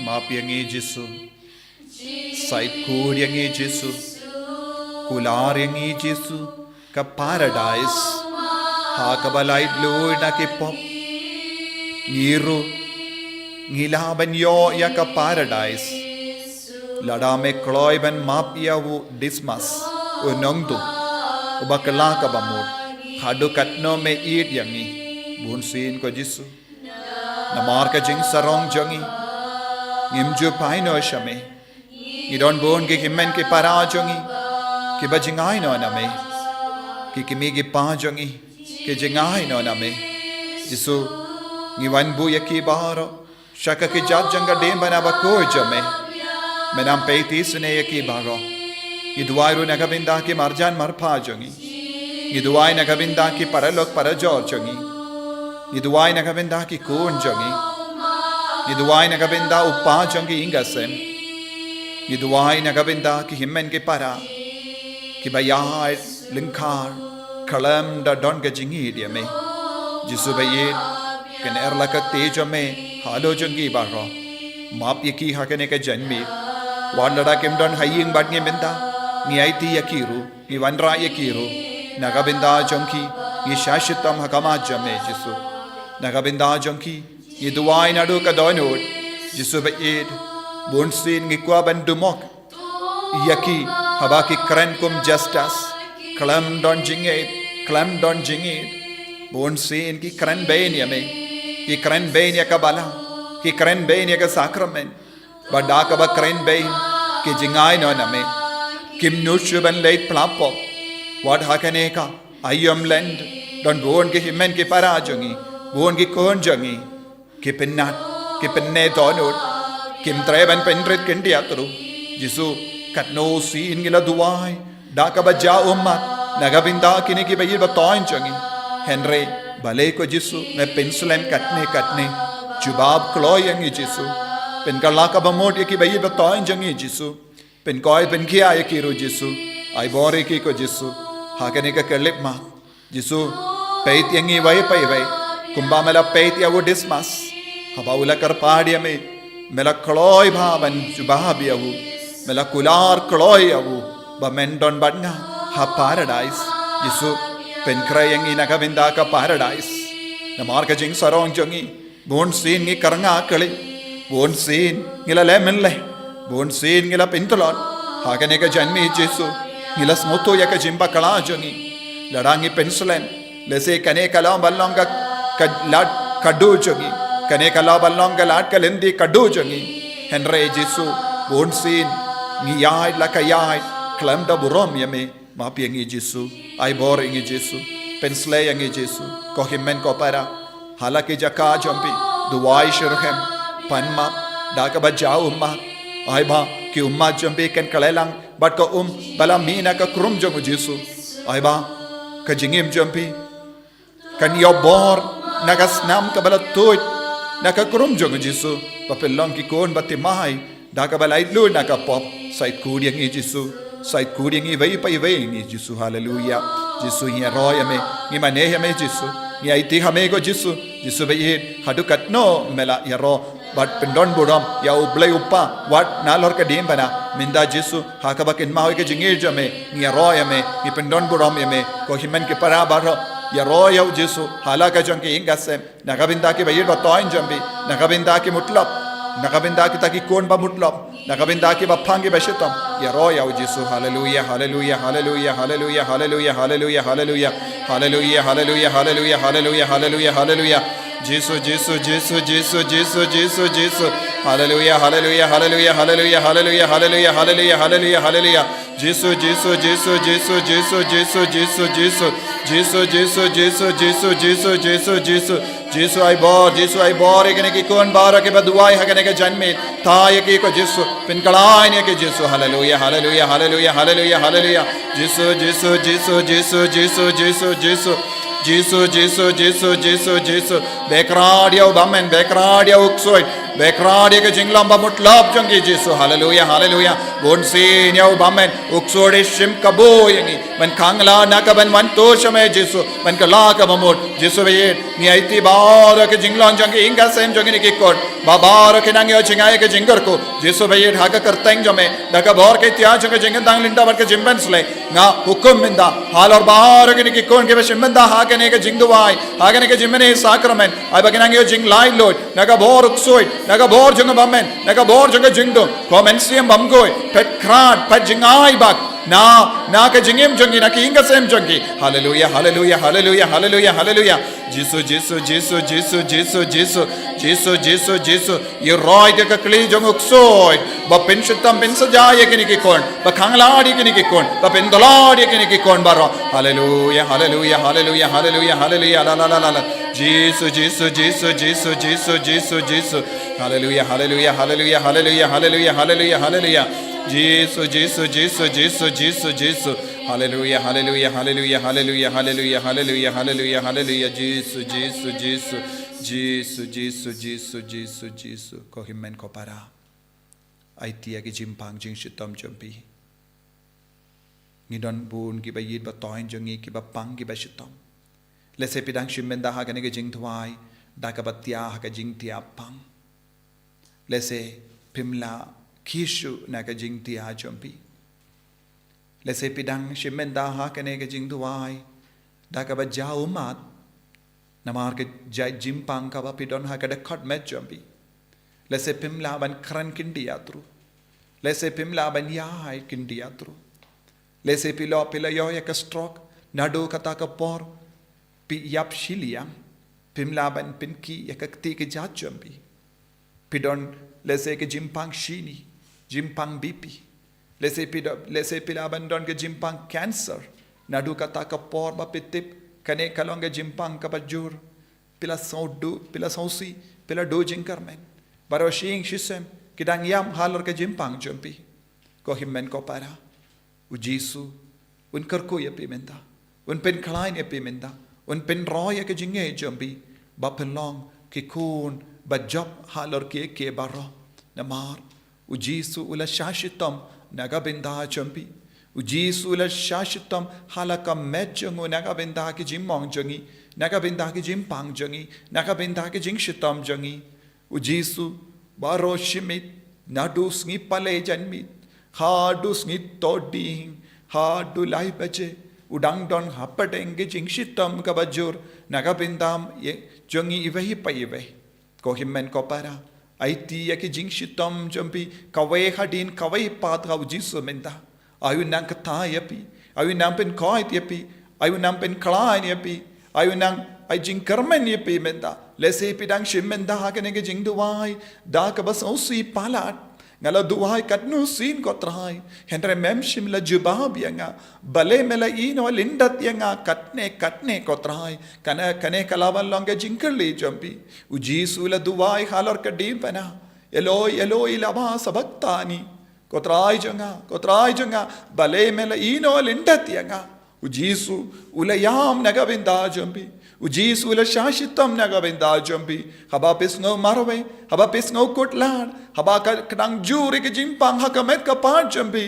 Map ïa ngi Jisu. Sait khuid ïa ngi Jisu. Kular ïa ngi Jisu. Ka paradais ha kaba lait luid na ki pop. Ngi ruh ngi lah ban ïoh ïa ka paradais lada me kloi ban map ïa u Dismas, u nongtuh uba kylla kaba mut. Haduh katno me ïeit ïa ngi. Bunsien ko Jisu, namar ka jingsarong jong ngi, ngim ju phai noh sha me. Ngi don bun ki hynmen ki para jong ngi kiba jngai noh na me. Ki kmie ki kpa jong ngi ki jngai noh na me. Jisu, ngi wan buh ïa ki baroh sha ka kjat jong ka diengphna bakhuid jong me. Me nang peit isynei ïa ki baroh. Ngi duwai ruh na ka bynta ki marjan marpa jong ngi. Ngi duwai na ka bynta ki paralok parajor jong ngi. Ngi duwai na ka bynta ki khun jong ngi. Ngi duwai na ka bynta u kpa jong ki ïing ka sem. Ngi duwai na ka bynta ki hynmen ki para kiba ïaid lyngkar khlem da don ka jingïeit ïa me. Jisu baieit, kynnoh la ka ktien jong me halor jong ki baroh. Map ïa ki ha kane ka janmiet. Wat lada kim don ha ïing bad ngi mynta, ngi aiti ïa ki ruh, ngi wanrah ïa ki ruh. Na ka bynta jong ki, ngi shah shitom ha khmat jong me Jisu. Na ka bynta jong ki, ngi duwai naduh ka dohnud. Jisu baieit, bunsien ngi kwah ban dumok ïa ki haba ki kren kum justas, khlem don jingïeit, khlem don jingïeit. Bunsien ki kren bein ïa me, ki kren bein ïa ka balang, ki kren bein ïa ka sakramen. Bad da kaba kren bein, ki jngai noh na me. Kim nud shuh ban leit pla pop. Wat ha kane ka aïom lent, don bun ki hynmen ki para jong ngi, bun ki khun jong ngi, ki pynnat, ki pynneh dohnud, kim treh ban pynrit khyndiat ruh. Jisu, katno sien ngi la duwai da kaba jaw ummat na ka bynta kine kiba ïeit ba thoiñ jong ngi. Hynrei balei ko Jisu me pynslem katne katne? Jubab kloi ïa ngi Jisu. Pynkylla kaba mut ïa kiba ïeit ba thoiñ jong ngi Jisu. Pynkhiah, pynkhiah ïa ki ruh Jisu. Ai bor ïa ki ko Jisu ha kane ka khyllipmat. Jisu, peit ïa ngi iwei pa iwei kumba me la peit ïa u Dismas haba u la kyrpad ïa me. Me la kloi bha ban jubab ïa u. Me la kular kloi ïa u ba men don bad nga ha paradais. Jisu, pynkhreh ïa ngi na ka bynta ka paradais. Namar ka jingsarong jong ngi, bunsien ngi kyrngah kali, bunsien ngi la leh mynleh, bunsien ngi la pyntlot. Ha kane ka janmiet Jisu, ngi la sngewthuh ïa ka jingbakla jong ngi. Lada ngi pynslem, lehse kane ka lah ban long ka, ka lad kaba duk jong ngi, kane ka lah ban long ka lad ka lynti kaba duk jong ngi. Hynrei Jisu, bunsien ngi ïaid la ka ïaid khlem da burom ïa me. Map ïa ngi Jisu, ai bor ïa ngi Jisu, pynshlei ïa ngi Jisu. Ko hynmen ko para, ha la ki jaka jong phi, duwai shitrhem, pan map da kaba jaw ummat. Ai ba ki ummat jong phi kin kylla lang bad ka um ba la mih na ka khrum jong u Jisu. Ai ba ka jingim jong phi kan ïoh bor na ka snam kaba la tuid na ka khrum jong u Jisu, ba phin long ki khun ba thymmai da kaba laitluid na ka pop. Sa ïeit khuid ïa ngi Jisu, sa ïeit khuid ïa ngi iwei pa iwei ïa ngi Jisu. Haleluya. Jisu, ngi ïaroh ïa me, ngi mane ïa me Jisu, ngi aiti ha me ko Jisu. Jisu baieit, haduh katno me la ïaroh bad pyndonburom ïa U Blei U Kpa wat nalor ka diengphna, mynta Jisu ha kaba kynmaw ïa ka jingïeit jong me, ngi ïaroh ïa me, ngi pyndonburom ïa me. Ko hynmen ki para baroh, ïaroh ïa u Jisu ha la ka jong ki ïing ka sem, na ka bynta kiba ïeit ba thoiñ jong phi, na ka bynta ki mutlop, na ka bynta kita ki khun ba mutlop, na ka bynta kiba phang kiba shitom. Ïaroh ïa u Jisu. Haleluya, haleluya, haleluya, haleluya, haleluya, haleluya, haleluya. Haleluya, haleluya, haleluya, haleluya, haleluya, haleluya. Jisu, Jisu, Jisu, Jisu, Jisu, Jisu, Jisu. Haleluya, haleluya, haleluya, haleluya, haleluya, haleluya, haleluya, haleluya, haleluya. Jisu, Jisu, Jisu, Jisu, Jisu, Jisu, Jisu, Jisu. Jisu, Jisu, Jisu, Jisu, Jisu, Jisu, Jisu. Jisu, ai bor, Jisu, ai bor ïa kine ki khun baroh kiba duwai ha kane ka janmiet. Thaw ïa ki ko Jisu, pynkhlaiñ ïa ki Jisu. Haleluya, haleluya, haleluya, haleluya, haleluya. Jisu, Jisu, Jisu, Jisu, Jisu, Jisu, Jisu. Jisu, Jisu, Jisu, Jisu, Jisu. Beh khraw ïa u bymmen, beh khraw ïa u ksuid, beh khraw ïa ka jinglong ba mutlop jong ki Jisu. Haleluya, haleluya. Bunsien ïa u bymmen, u ksuid u shim kabu ïa ngi ban khang lad na ka ban wan tur sha me Jisu, ban kylla kaba mut. Jisu baieit, ngi aiti baroh ka jinglong jong ki ïing ka sem jong kine ki khun, ba baroh ki nang ïoh jngai ïa ka jingkyrkhu. Jisu baieit, ha ka kyrteng jong me, da ka bor ka ïtiar jong ka jingkyntang lynter bad ka jingpynshlei, nga hukum mynta halor baroh kine ki khun kiba shim bynta ha kane ka jingduwai, ha kane ka jingmane sakramen, ai ba ki nang ïoh jinglaitluid na ka bor u ksuid, na ka bor jong u bymmen, na ka bor jong ka jingdum. Ko Mynsiem Bakhuid, phet khrat, phet jngai bak na, na ka jingim jong ki, na ka ïing ka sem jong ki. Haleluya, haleluya, haleluya, haleluya, haleluya. Jisu, Jisu, Jisu, Jisu, Jisu, Jisu. Jisu, Jisu, Jisu. Ïaroh ïa ka kli jong u ksuid ba pynshitom pynsaja ïa kine ki khun, ba khang lad ïa kine ki khun, ba pynduh lad ïa kine ki khun baroh. Haleluya, haleluya, haleluya, haleluya, haleluya. La, la, la, la, la. Jisu, Jisu, Jisu, Jisu, Jisu, Jisu, Jisu. Haleluya, haleluya, haleluya, haleluya, haleluya, haleluya, haleluya. Jisu, Jisu, Jisu, Jisu, Jisu, Jisu. Haleluya, haleluya, haleluya, haleluya, haleluya, haleluya, haleluya, haleluya. Jisu, Jisu, Jisu. Jisu, Jisu, Jisu, Jisu, Jisu. Ko hynmen ko para. Aiti ïa ki jingpang jingshitom jong phi. Ngi don bun kiba ïeit ba toiñ jong ngi, kiba pang kiba shitom. Lehse phi dang shim bynta ha kane ka jingduwai da kaba tia ha ka jingtia pang. Lehse phim lah kiew shuh na ka jingtia jong phi. Lehse phi dang shim bynta ha kane ka jingduwai da kaba jaw ummat. Namar ka jait jingpang kaba phi don ha ka dkhot met jong phi. Lehse phim lah ban kren khyndiat ruh. Lehse phim lah ban ïaid khyndiat ruh. Lehse phi la, phi la ïoh ïa ka stroke naduh kata ka por. Phi ïap shiliang. Phim lah ban pynkhih ïa ka kti ka jait jong phi. Phi don lehse ka jingpang shini, jingpang B P. Lehse phi don, lehse phi lah ban don ka jingpang cancer. Naduh kata ka por ba phi tip kane ka long ka jingpang kaba jur. Phi la sngewduh, phi la sngewsih, phi la duh jingkyrmen. Baroh shi ïing shi sem ki dang ïam halor ka jingpang jong phi. Ko hynmen ko para, U Jisu un kyrkhu ïa phi mynta. Un pynkhlaiñ ïa phi mynta. Un pynroi ïa ka jingngeit jong phi ba phin long ki khun ba jop halor kiei kiei baroh. Namar U Jisu u la shah shitom na ka bynta jong phi. U Jisu u la shah shitom ha la ka met jong u na ka bynta ki jingmong jong ngi, na ka bynta ki jingpang jong ngi, na ka bynta ki jingshitom jong ngi. U Jisu baroh shi miet, naduh sngi palei janmiet haduh sngi tohdieng, haduh lai baje, u dang don hapdeng ka jingshitom kaba jur na ka bynta jong ngi iwei pa iwei. Ko hynmen ko para, aiti ïa ki jingshitom jong phi kawei hadien kawei pat ha U Jisu mynta. Ai u nang kyrteng ïa phi, ai u nang pynkhuid ïa phi, ai u nang pynkhlaiñ ïa phi, ai u nang ai jingkyrmen ïa phi mynta. Lehse phi dang shim bynta ha kane ka jingduwai da kaba sngewsih palat. Nga la duwai katno sien ko Trai, hynrei mem shym la jubab ïa nga. Balei me la ïehnoh lyndet ïa nga katne katne ko Trai? Kane, kane ka lah ban long ka jingkylli jong phi. U Jisu u la duwai halor ka diengphna, Eloi, Eloi, lama sabakhtani? Ko Trai jong nga, ko Trai jong nga, balei me la ïehnoh lyndet ïa nga? U Jisu u la ïam na ka bynta jong phi. U Jisu u la shah shitom na ka bynta jong phi. Haba phi sngew marwei, haba phi sngew kut lad, haba ka, ka dang jur ïa ka jingpang ha ka met ka phad jong phi.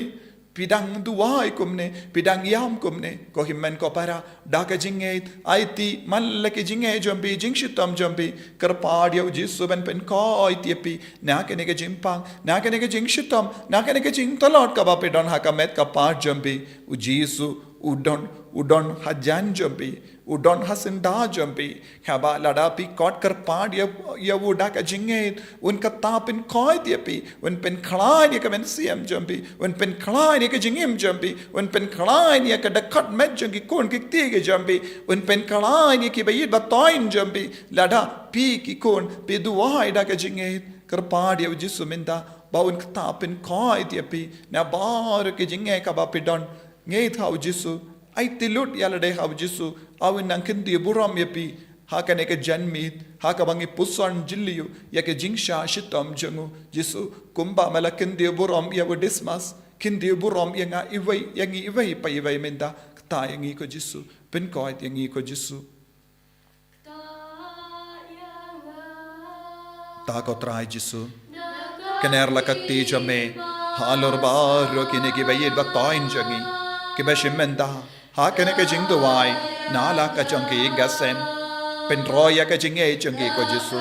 Phi dang duwai kumne, phi dang ïam kumne, ko hynmen ko para, da ka jingngeit, aiti man la ki jingngeit jong phi, jingshitom jong phi, kyrpad ïa U Jisu ban pynkhuid ïa phi na kane ka jingpang, na kane ka jingshitom, na kane ka jingtlot kaba phi don ha ka met ka phad jong phi. U Jisu u don, u don hajan jong phi, u don ha syndah jong phi. Haba lada phi khot kyrpad ïa, ïa u da ka jingngeit, un kyrteng pynkhuid ïa phi, un pynkhlaiñ ïa ka mynsiem jong phi, un pynkhlaiñ ïa ka jingim jong phi, un pynkhlaiñ ïa ka dkhot met jong ki khun ki kti ki jong phi, un pynkhlaiñ ïa kiba ïeit ba toiñ jong phi. Lada phi ki khun phi duwai da ka jingngeit, kyrpad ïa U Jisu mynta ba un kyrteng pynkhuid ïa phi na baroh ki jingngeit kaba phi don. Ngeit ha U Jisu, aiti lut ïa lade ha U Jisu, ai u nang kyntiew burom ïa phi ha kane ka janmiet, ha kaba ngi puson jylliew ïa ka jingshah shitom jong u. Jisu, kumba me la kyntiew burom ïa u Dismas, kyntiew burom ïa nga iwei, ïa ngi iwei pa iwei mynta. Kyrteng ïa ngi ko Jisu, pynkhuid ïa ngi ko Jisu. Ta ko Trai Jisu, kner la ka kti jong me halor baroh kine kiba ïeit ba toiñ jong ngi, kiba shim bynta ha kane ka jingduwai na la ka jong ki ïing ka sem. Pynroi ïa ka jingngeit jong ki ko Jisu.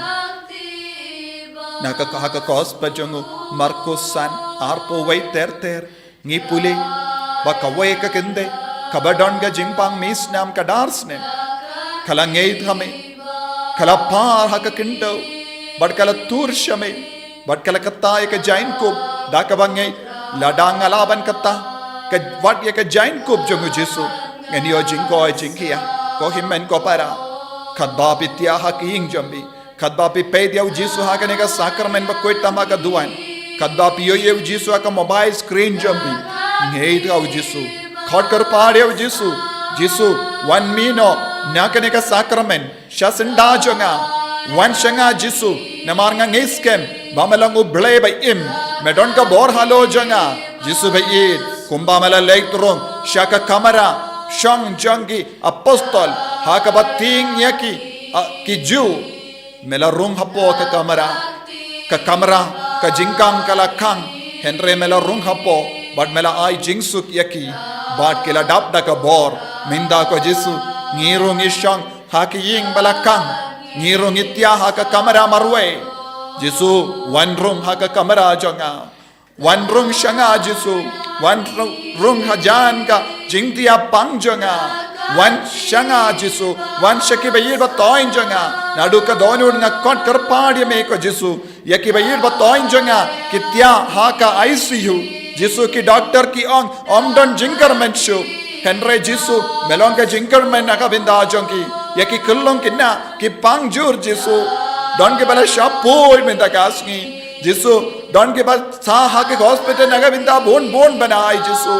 Na ka, ha ka gospel jong u Markus san, arphew wei ter ter, ngi pule ba kawei ka kynthei kaba don ka jingpang misnam ka dar snem, ka la ngeit ha me, ka la par ha ka kynthei, bad ka la tur sha me, bad ka la kata ïa ka jaiñkup da kaba ngeit, lada nga lah ban kata ka, wat ïa ka jaiñkup jong u Jisu, ngan ïoh jingkoit jingkhiah. Ko hynmen ko para, katba phi thiah ha ka ïing jong phi, katba phi peit ïa u Jisu ha kane ka sakramen ba koit tam ha ka duwan, katba phi ïohi ïa u Jisu ha ka mobile screen jong phi, ngeit ha u Jisu. Khot kyrpad ïa u Jisu. Jisu, wan mih noh na kane ka sakramen sha syndah jong nga. Wan sha nga Jisu, namar nga ngeit skhem ba me long U Blei ba im. Me don ka bor halor jong nga. Jisu ba ïeit, kumba me la leit rung sha ka kamra shong jong ki apostol ha kaba tieng ïa ki, a, ki Jiw. Me la rung hapoh ka kamra, ka kamra, ka jingkhang ka la khang, Hynrei me la rung hapoh, bad me la ai jingsuk ïa ki, bad ki la dap da ka bor. Mynta ko Jisu, ngi ruh ngi shong ha ki ïing ba la kang, ngi ruh ngi thiah ha ka kamra marwei. Jisu, wan rung ha ka kamra jong nga. Wan rung sha nga Jisu, wan rung, rung hajan ka jingthiah pang jong nga. Wan sha nga Jisu, wan sha ki ba ïeit ba thoiñ jong nga. Naduh ka dohnud nga khot kyrpad ïa me ko Jisu. Ïa ki ba ïeit ba thoiñ jong nga, ki thiah ha ka I C U. Jisu, ki doktor ki ong, ym don jingkyrmen shuh. Hynrei Jisu, me long ka jingkyrmen na ka bynta jong ki. Ïa ki khyllung ki na, ki pang jur Jisu. Don ki ba la shah poi mynta ka sngi. Jisu, don ki ba sah ha ki hospital na ka bynta bun bun bnai Jisu.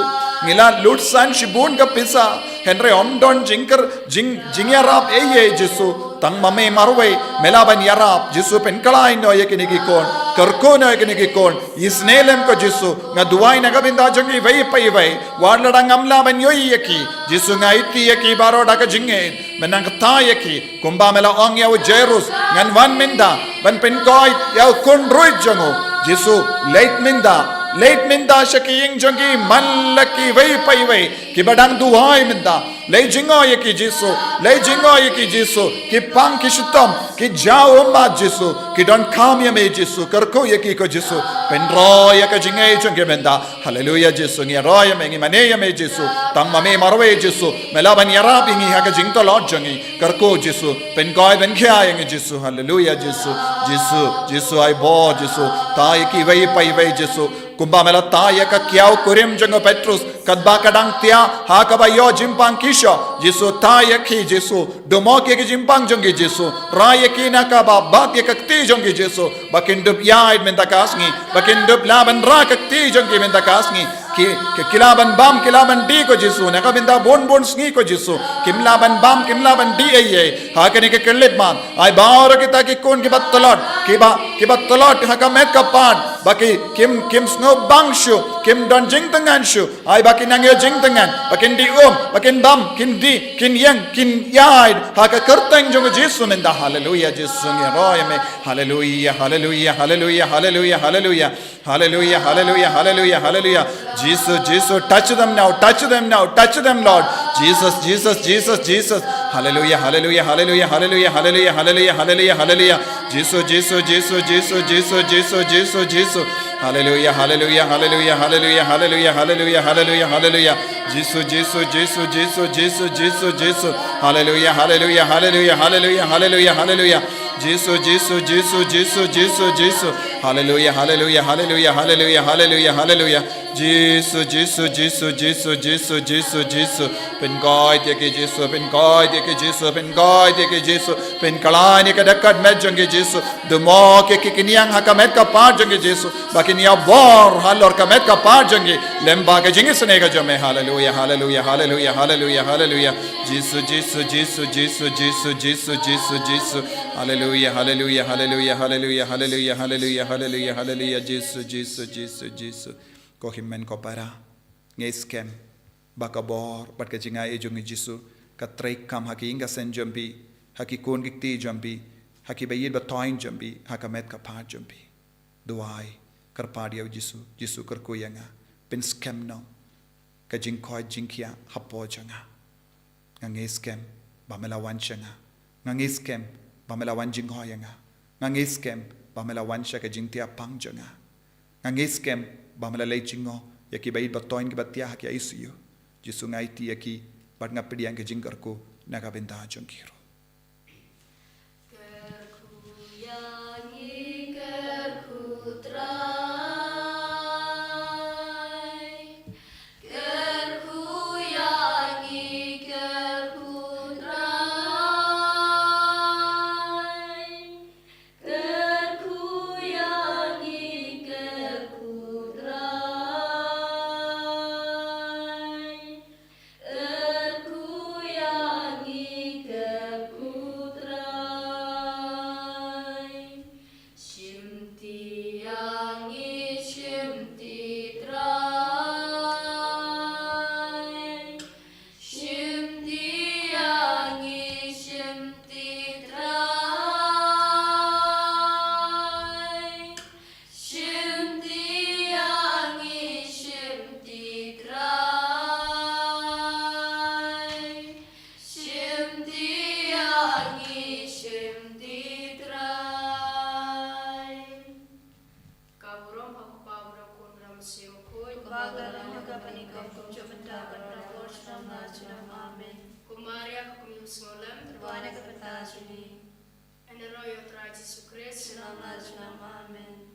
Ngi la lut san shibun ka pisa. Hynrei ym don jingkyr, jing, jingïarap ei ei Jisu. Tang ma me marwei, me lah ban ïarap. Jisu, pynkhlaiñ noh ïa kine ki khun. Kyrkhu noh ïa kine ki khun. Isynei lem ko Jisu. Nga duwai na ka bynta jong iwei pa iwei. Wat lada ngam lah ban ïohi ïa ki. Jisu, nga aiti ïa ki baroh da ka jingngeit. Me nang kata ïa ki. Kumba me la ong ïa u Jairus, ngan wan mynta ban pynkoit ïa u khun ruh jong u. Jisu, leit mynta, leit mynta sha ki ïing jong ki man la kiwei pa iwei, ki ba dang duwai mynta. Leit jngoh ïa ki Jisu, leit jngoh ïa ki Jisu, ki pang ki shitom, ki jaw ummat Jisu, ki donkam ïa me Jisu, kyrkhu ïa ki ko Jisu. Pynroi ïa ka jingngeit jong ki mynta. Haleluia Jisu, ngi ïaroh ïa me, ngi mane ïa me Jisu. Tang ma me marwei Jisu, me lah ban ïarap ïa ngi ha ka jingtlot jong ngi. Kyrkhu Jisu, pynkoit pynkhia ïa ngi Jisu. Haleluia Jisu. Jisu, Jisu ai bor Jisu. Thiah ïa kiwei pa iwei Jisu. Kumba me la thiah ïa ka kiaw kurim jong u Petrus, katba ka dang thiah ha kaba ïoh jingpang ki sha. Jisu, thiah ïa ki Jisu. Dumok ïa ki jingpang jong ki Jisu. Rai ïa ki na kaba bak ïa ka kti jong ki Jisu. Ba kin dup ïaid mynta ka sngi. Ba kin dup lah ban rah ka kti jong ki mynta ka sngi. Ki, ki, ki lah ban bam, ki lah ban dih ko Jisu. Na ka bynta bun bun sngi ko Jisu. Kim lah ban bam, kim lah ban dih ei ei. Ha kane ka khyllipmat. Ai baroh kita ki khun ki ba tlot. Ki ba, ki ba tlot ha ka met ka phad. Ba ki, kim, kim sngewbang shuh. Kim don jingtyngan shuh. Ai ba kin nang ïoh jingtyngan, ba kin dih um, ba kin bam, kin dih, kin ïeng, kin ïaid. Ha ka kyrteng jong u Jisu mynta, haleluia, Jisu ngi ïaroh ïa me. Haleluia, haleluia, haleluia, haleluia, haleluia. Haleluia, haleluia, haleluia, haleluia. Jisu, Jisu, touch them now, touch them now, touch them, Lord. Jesus, Jesus, Jesus, Jesus. Haleluia, haleluia, haleluia, haleluia, haleluia, haleluia, haleluia, haleluia. Jisu, Jisu, Jisu, Jisu, Jisu, Jisu, Jisu, Jisu. Haleluia, haleluia, haleluia, haleluia, haleluia, haleluia, haleluia, haleluia. Jisu, Jisu, Jisu, Jisu, Jisu, Jisu, Jisu. Haleluia, haleluia, haleluia, haleluia, haleluia, haleluia. Jisu, Jisu, Jisu, Jisu, Jisu, Jisu. Haleluia, haleluia, haleluia, haleluia, haleluia, haleluia. Jisu, Jisu, Jisu, Jisu, Jisu, Jisu, Jisu. Pynkoit ïa ki Jisu, pynkoit ïa ki Jisu, pynkoit ïa ki Jisu. Pynkhlaiñ ïa ka dkhot met jong ki Jisu. Dumok ïa ki kynïang ha ka met ka phad jong ki Jisu. Ba kin ïa bor halor ka met ka phad jong ki. Lem bad ka jingisynei ka jong me. Haleluia, haleluia, haleluia, haleluia, haleluia. Jisu, Jisu, Jisu, Jisu, Jisu, Jisu, Jisu, Jisu. Haleluia, haleluia, haleluia, haleluia, haleluia, haleluia, haleluia, haleluia. Jisu, Jisu, Jisu, Jisu. Ko hynmen ko para. Ngi skhem ba ka bor bad ka jingai jong ngi Jisu ka trei kam ha ki ïing ka sem jong phi, ha ki khun ki kti jong phi, ha ki ba ïeit ba thoiñ jong phi, ha ka met ka phad jong phi. Duwai, kyrpad ïa u Jisu, Jisu kyrkhu ïa nga, pynskhem noh ka jingkoit jingkhiah hapoh jong nga. Nga ngeit skhem ba me la wan sha nga. Nga ngeit skhem ba me la wan jngoh ïa nga. Nga ngeit skhem ba me la wan sha ka jingthiah pang jong nga. Nga ngeit skhem ba me la leit jngoh ïa ki ba ïeit ba thoiñ ki ba thiah ha ki I C U. Jisu nga aiti ïa ki bad nga pdiang ka jingkyrkhu na ka bynta jong ki ruh. Sngewlem, tyrwa na ka bynta jong ngi. Hynrei ïa U Trai Jisu Khrist, shnong la shnong, amen.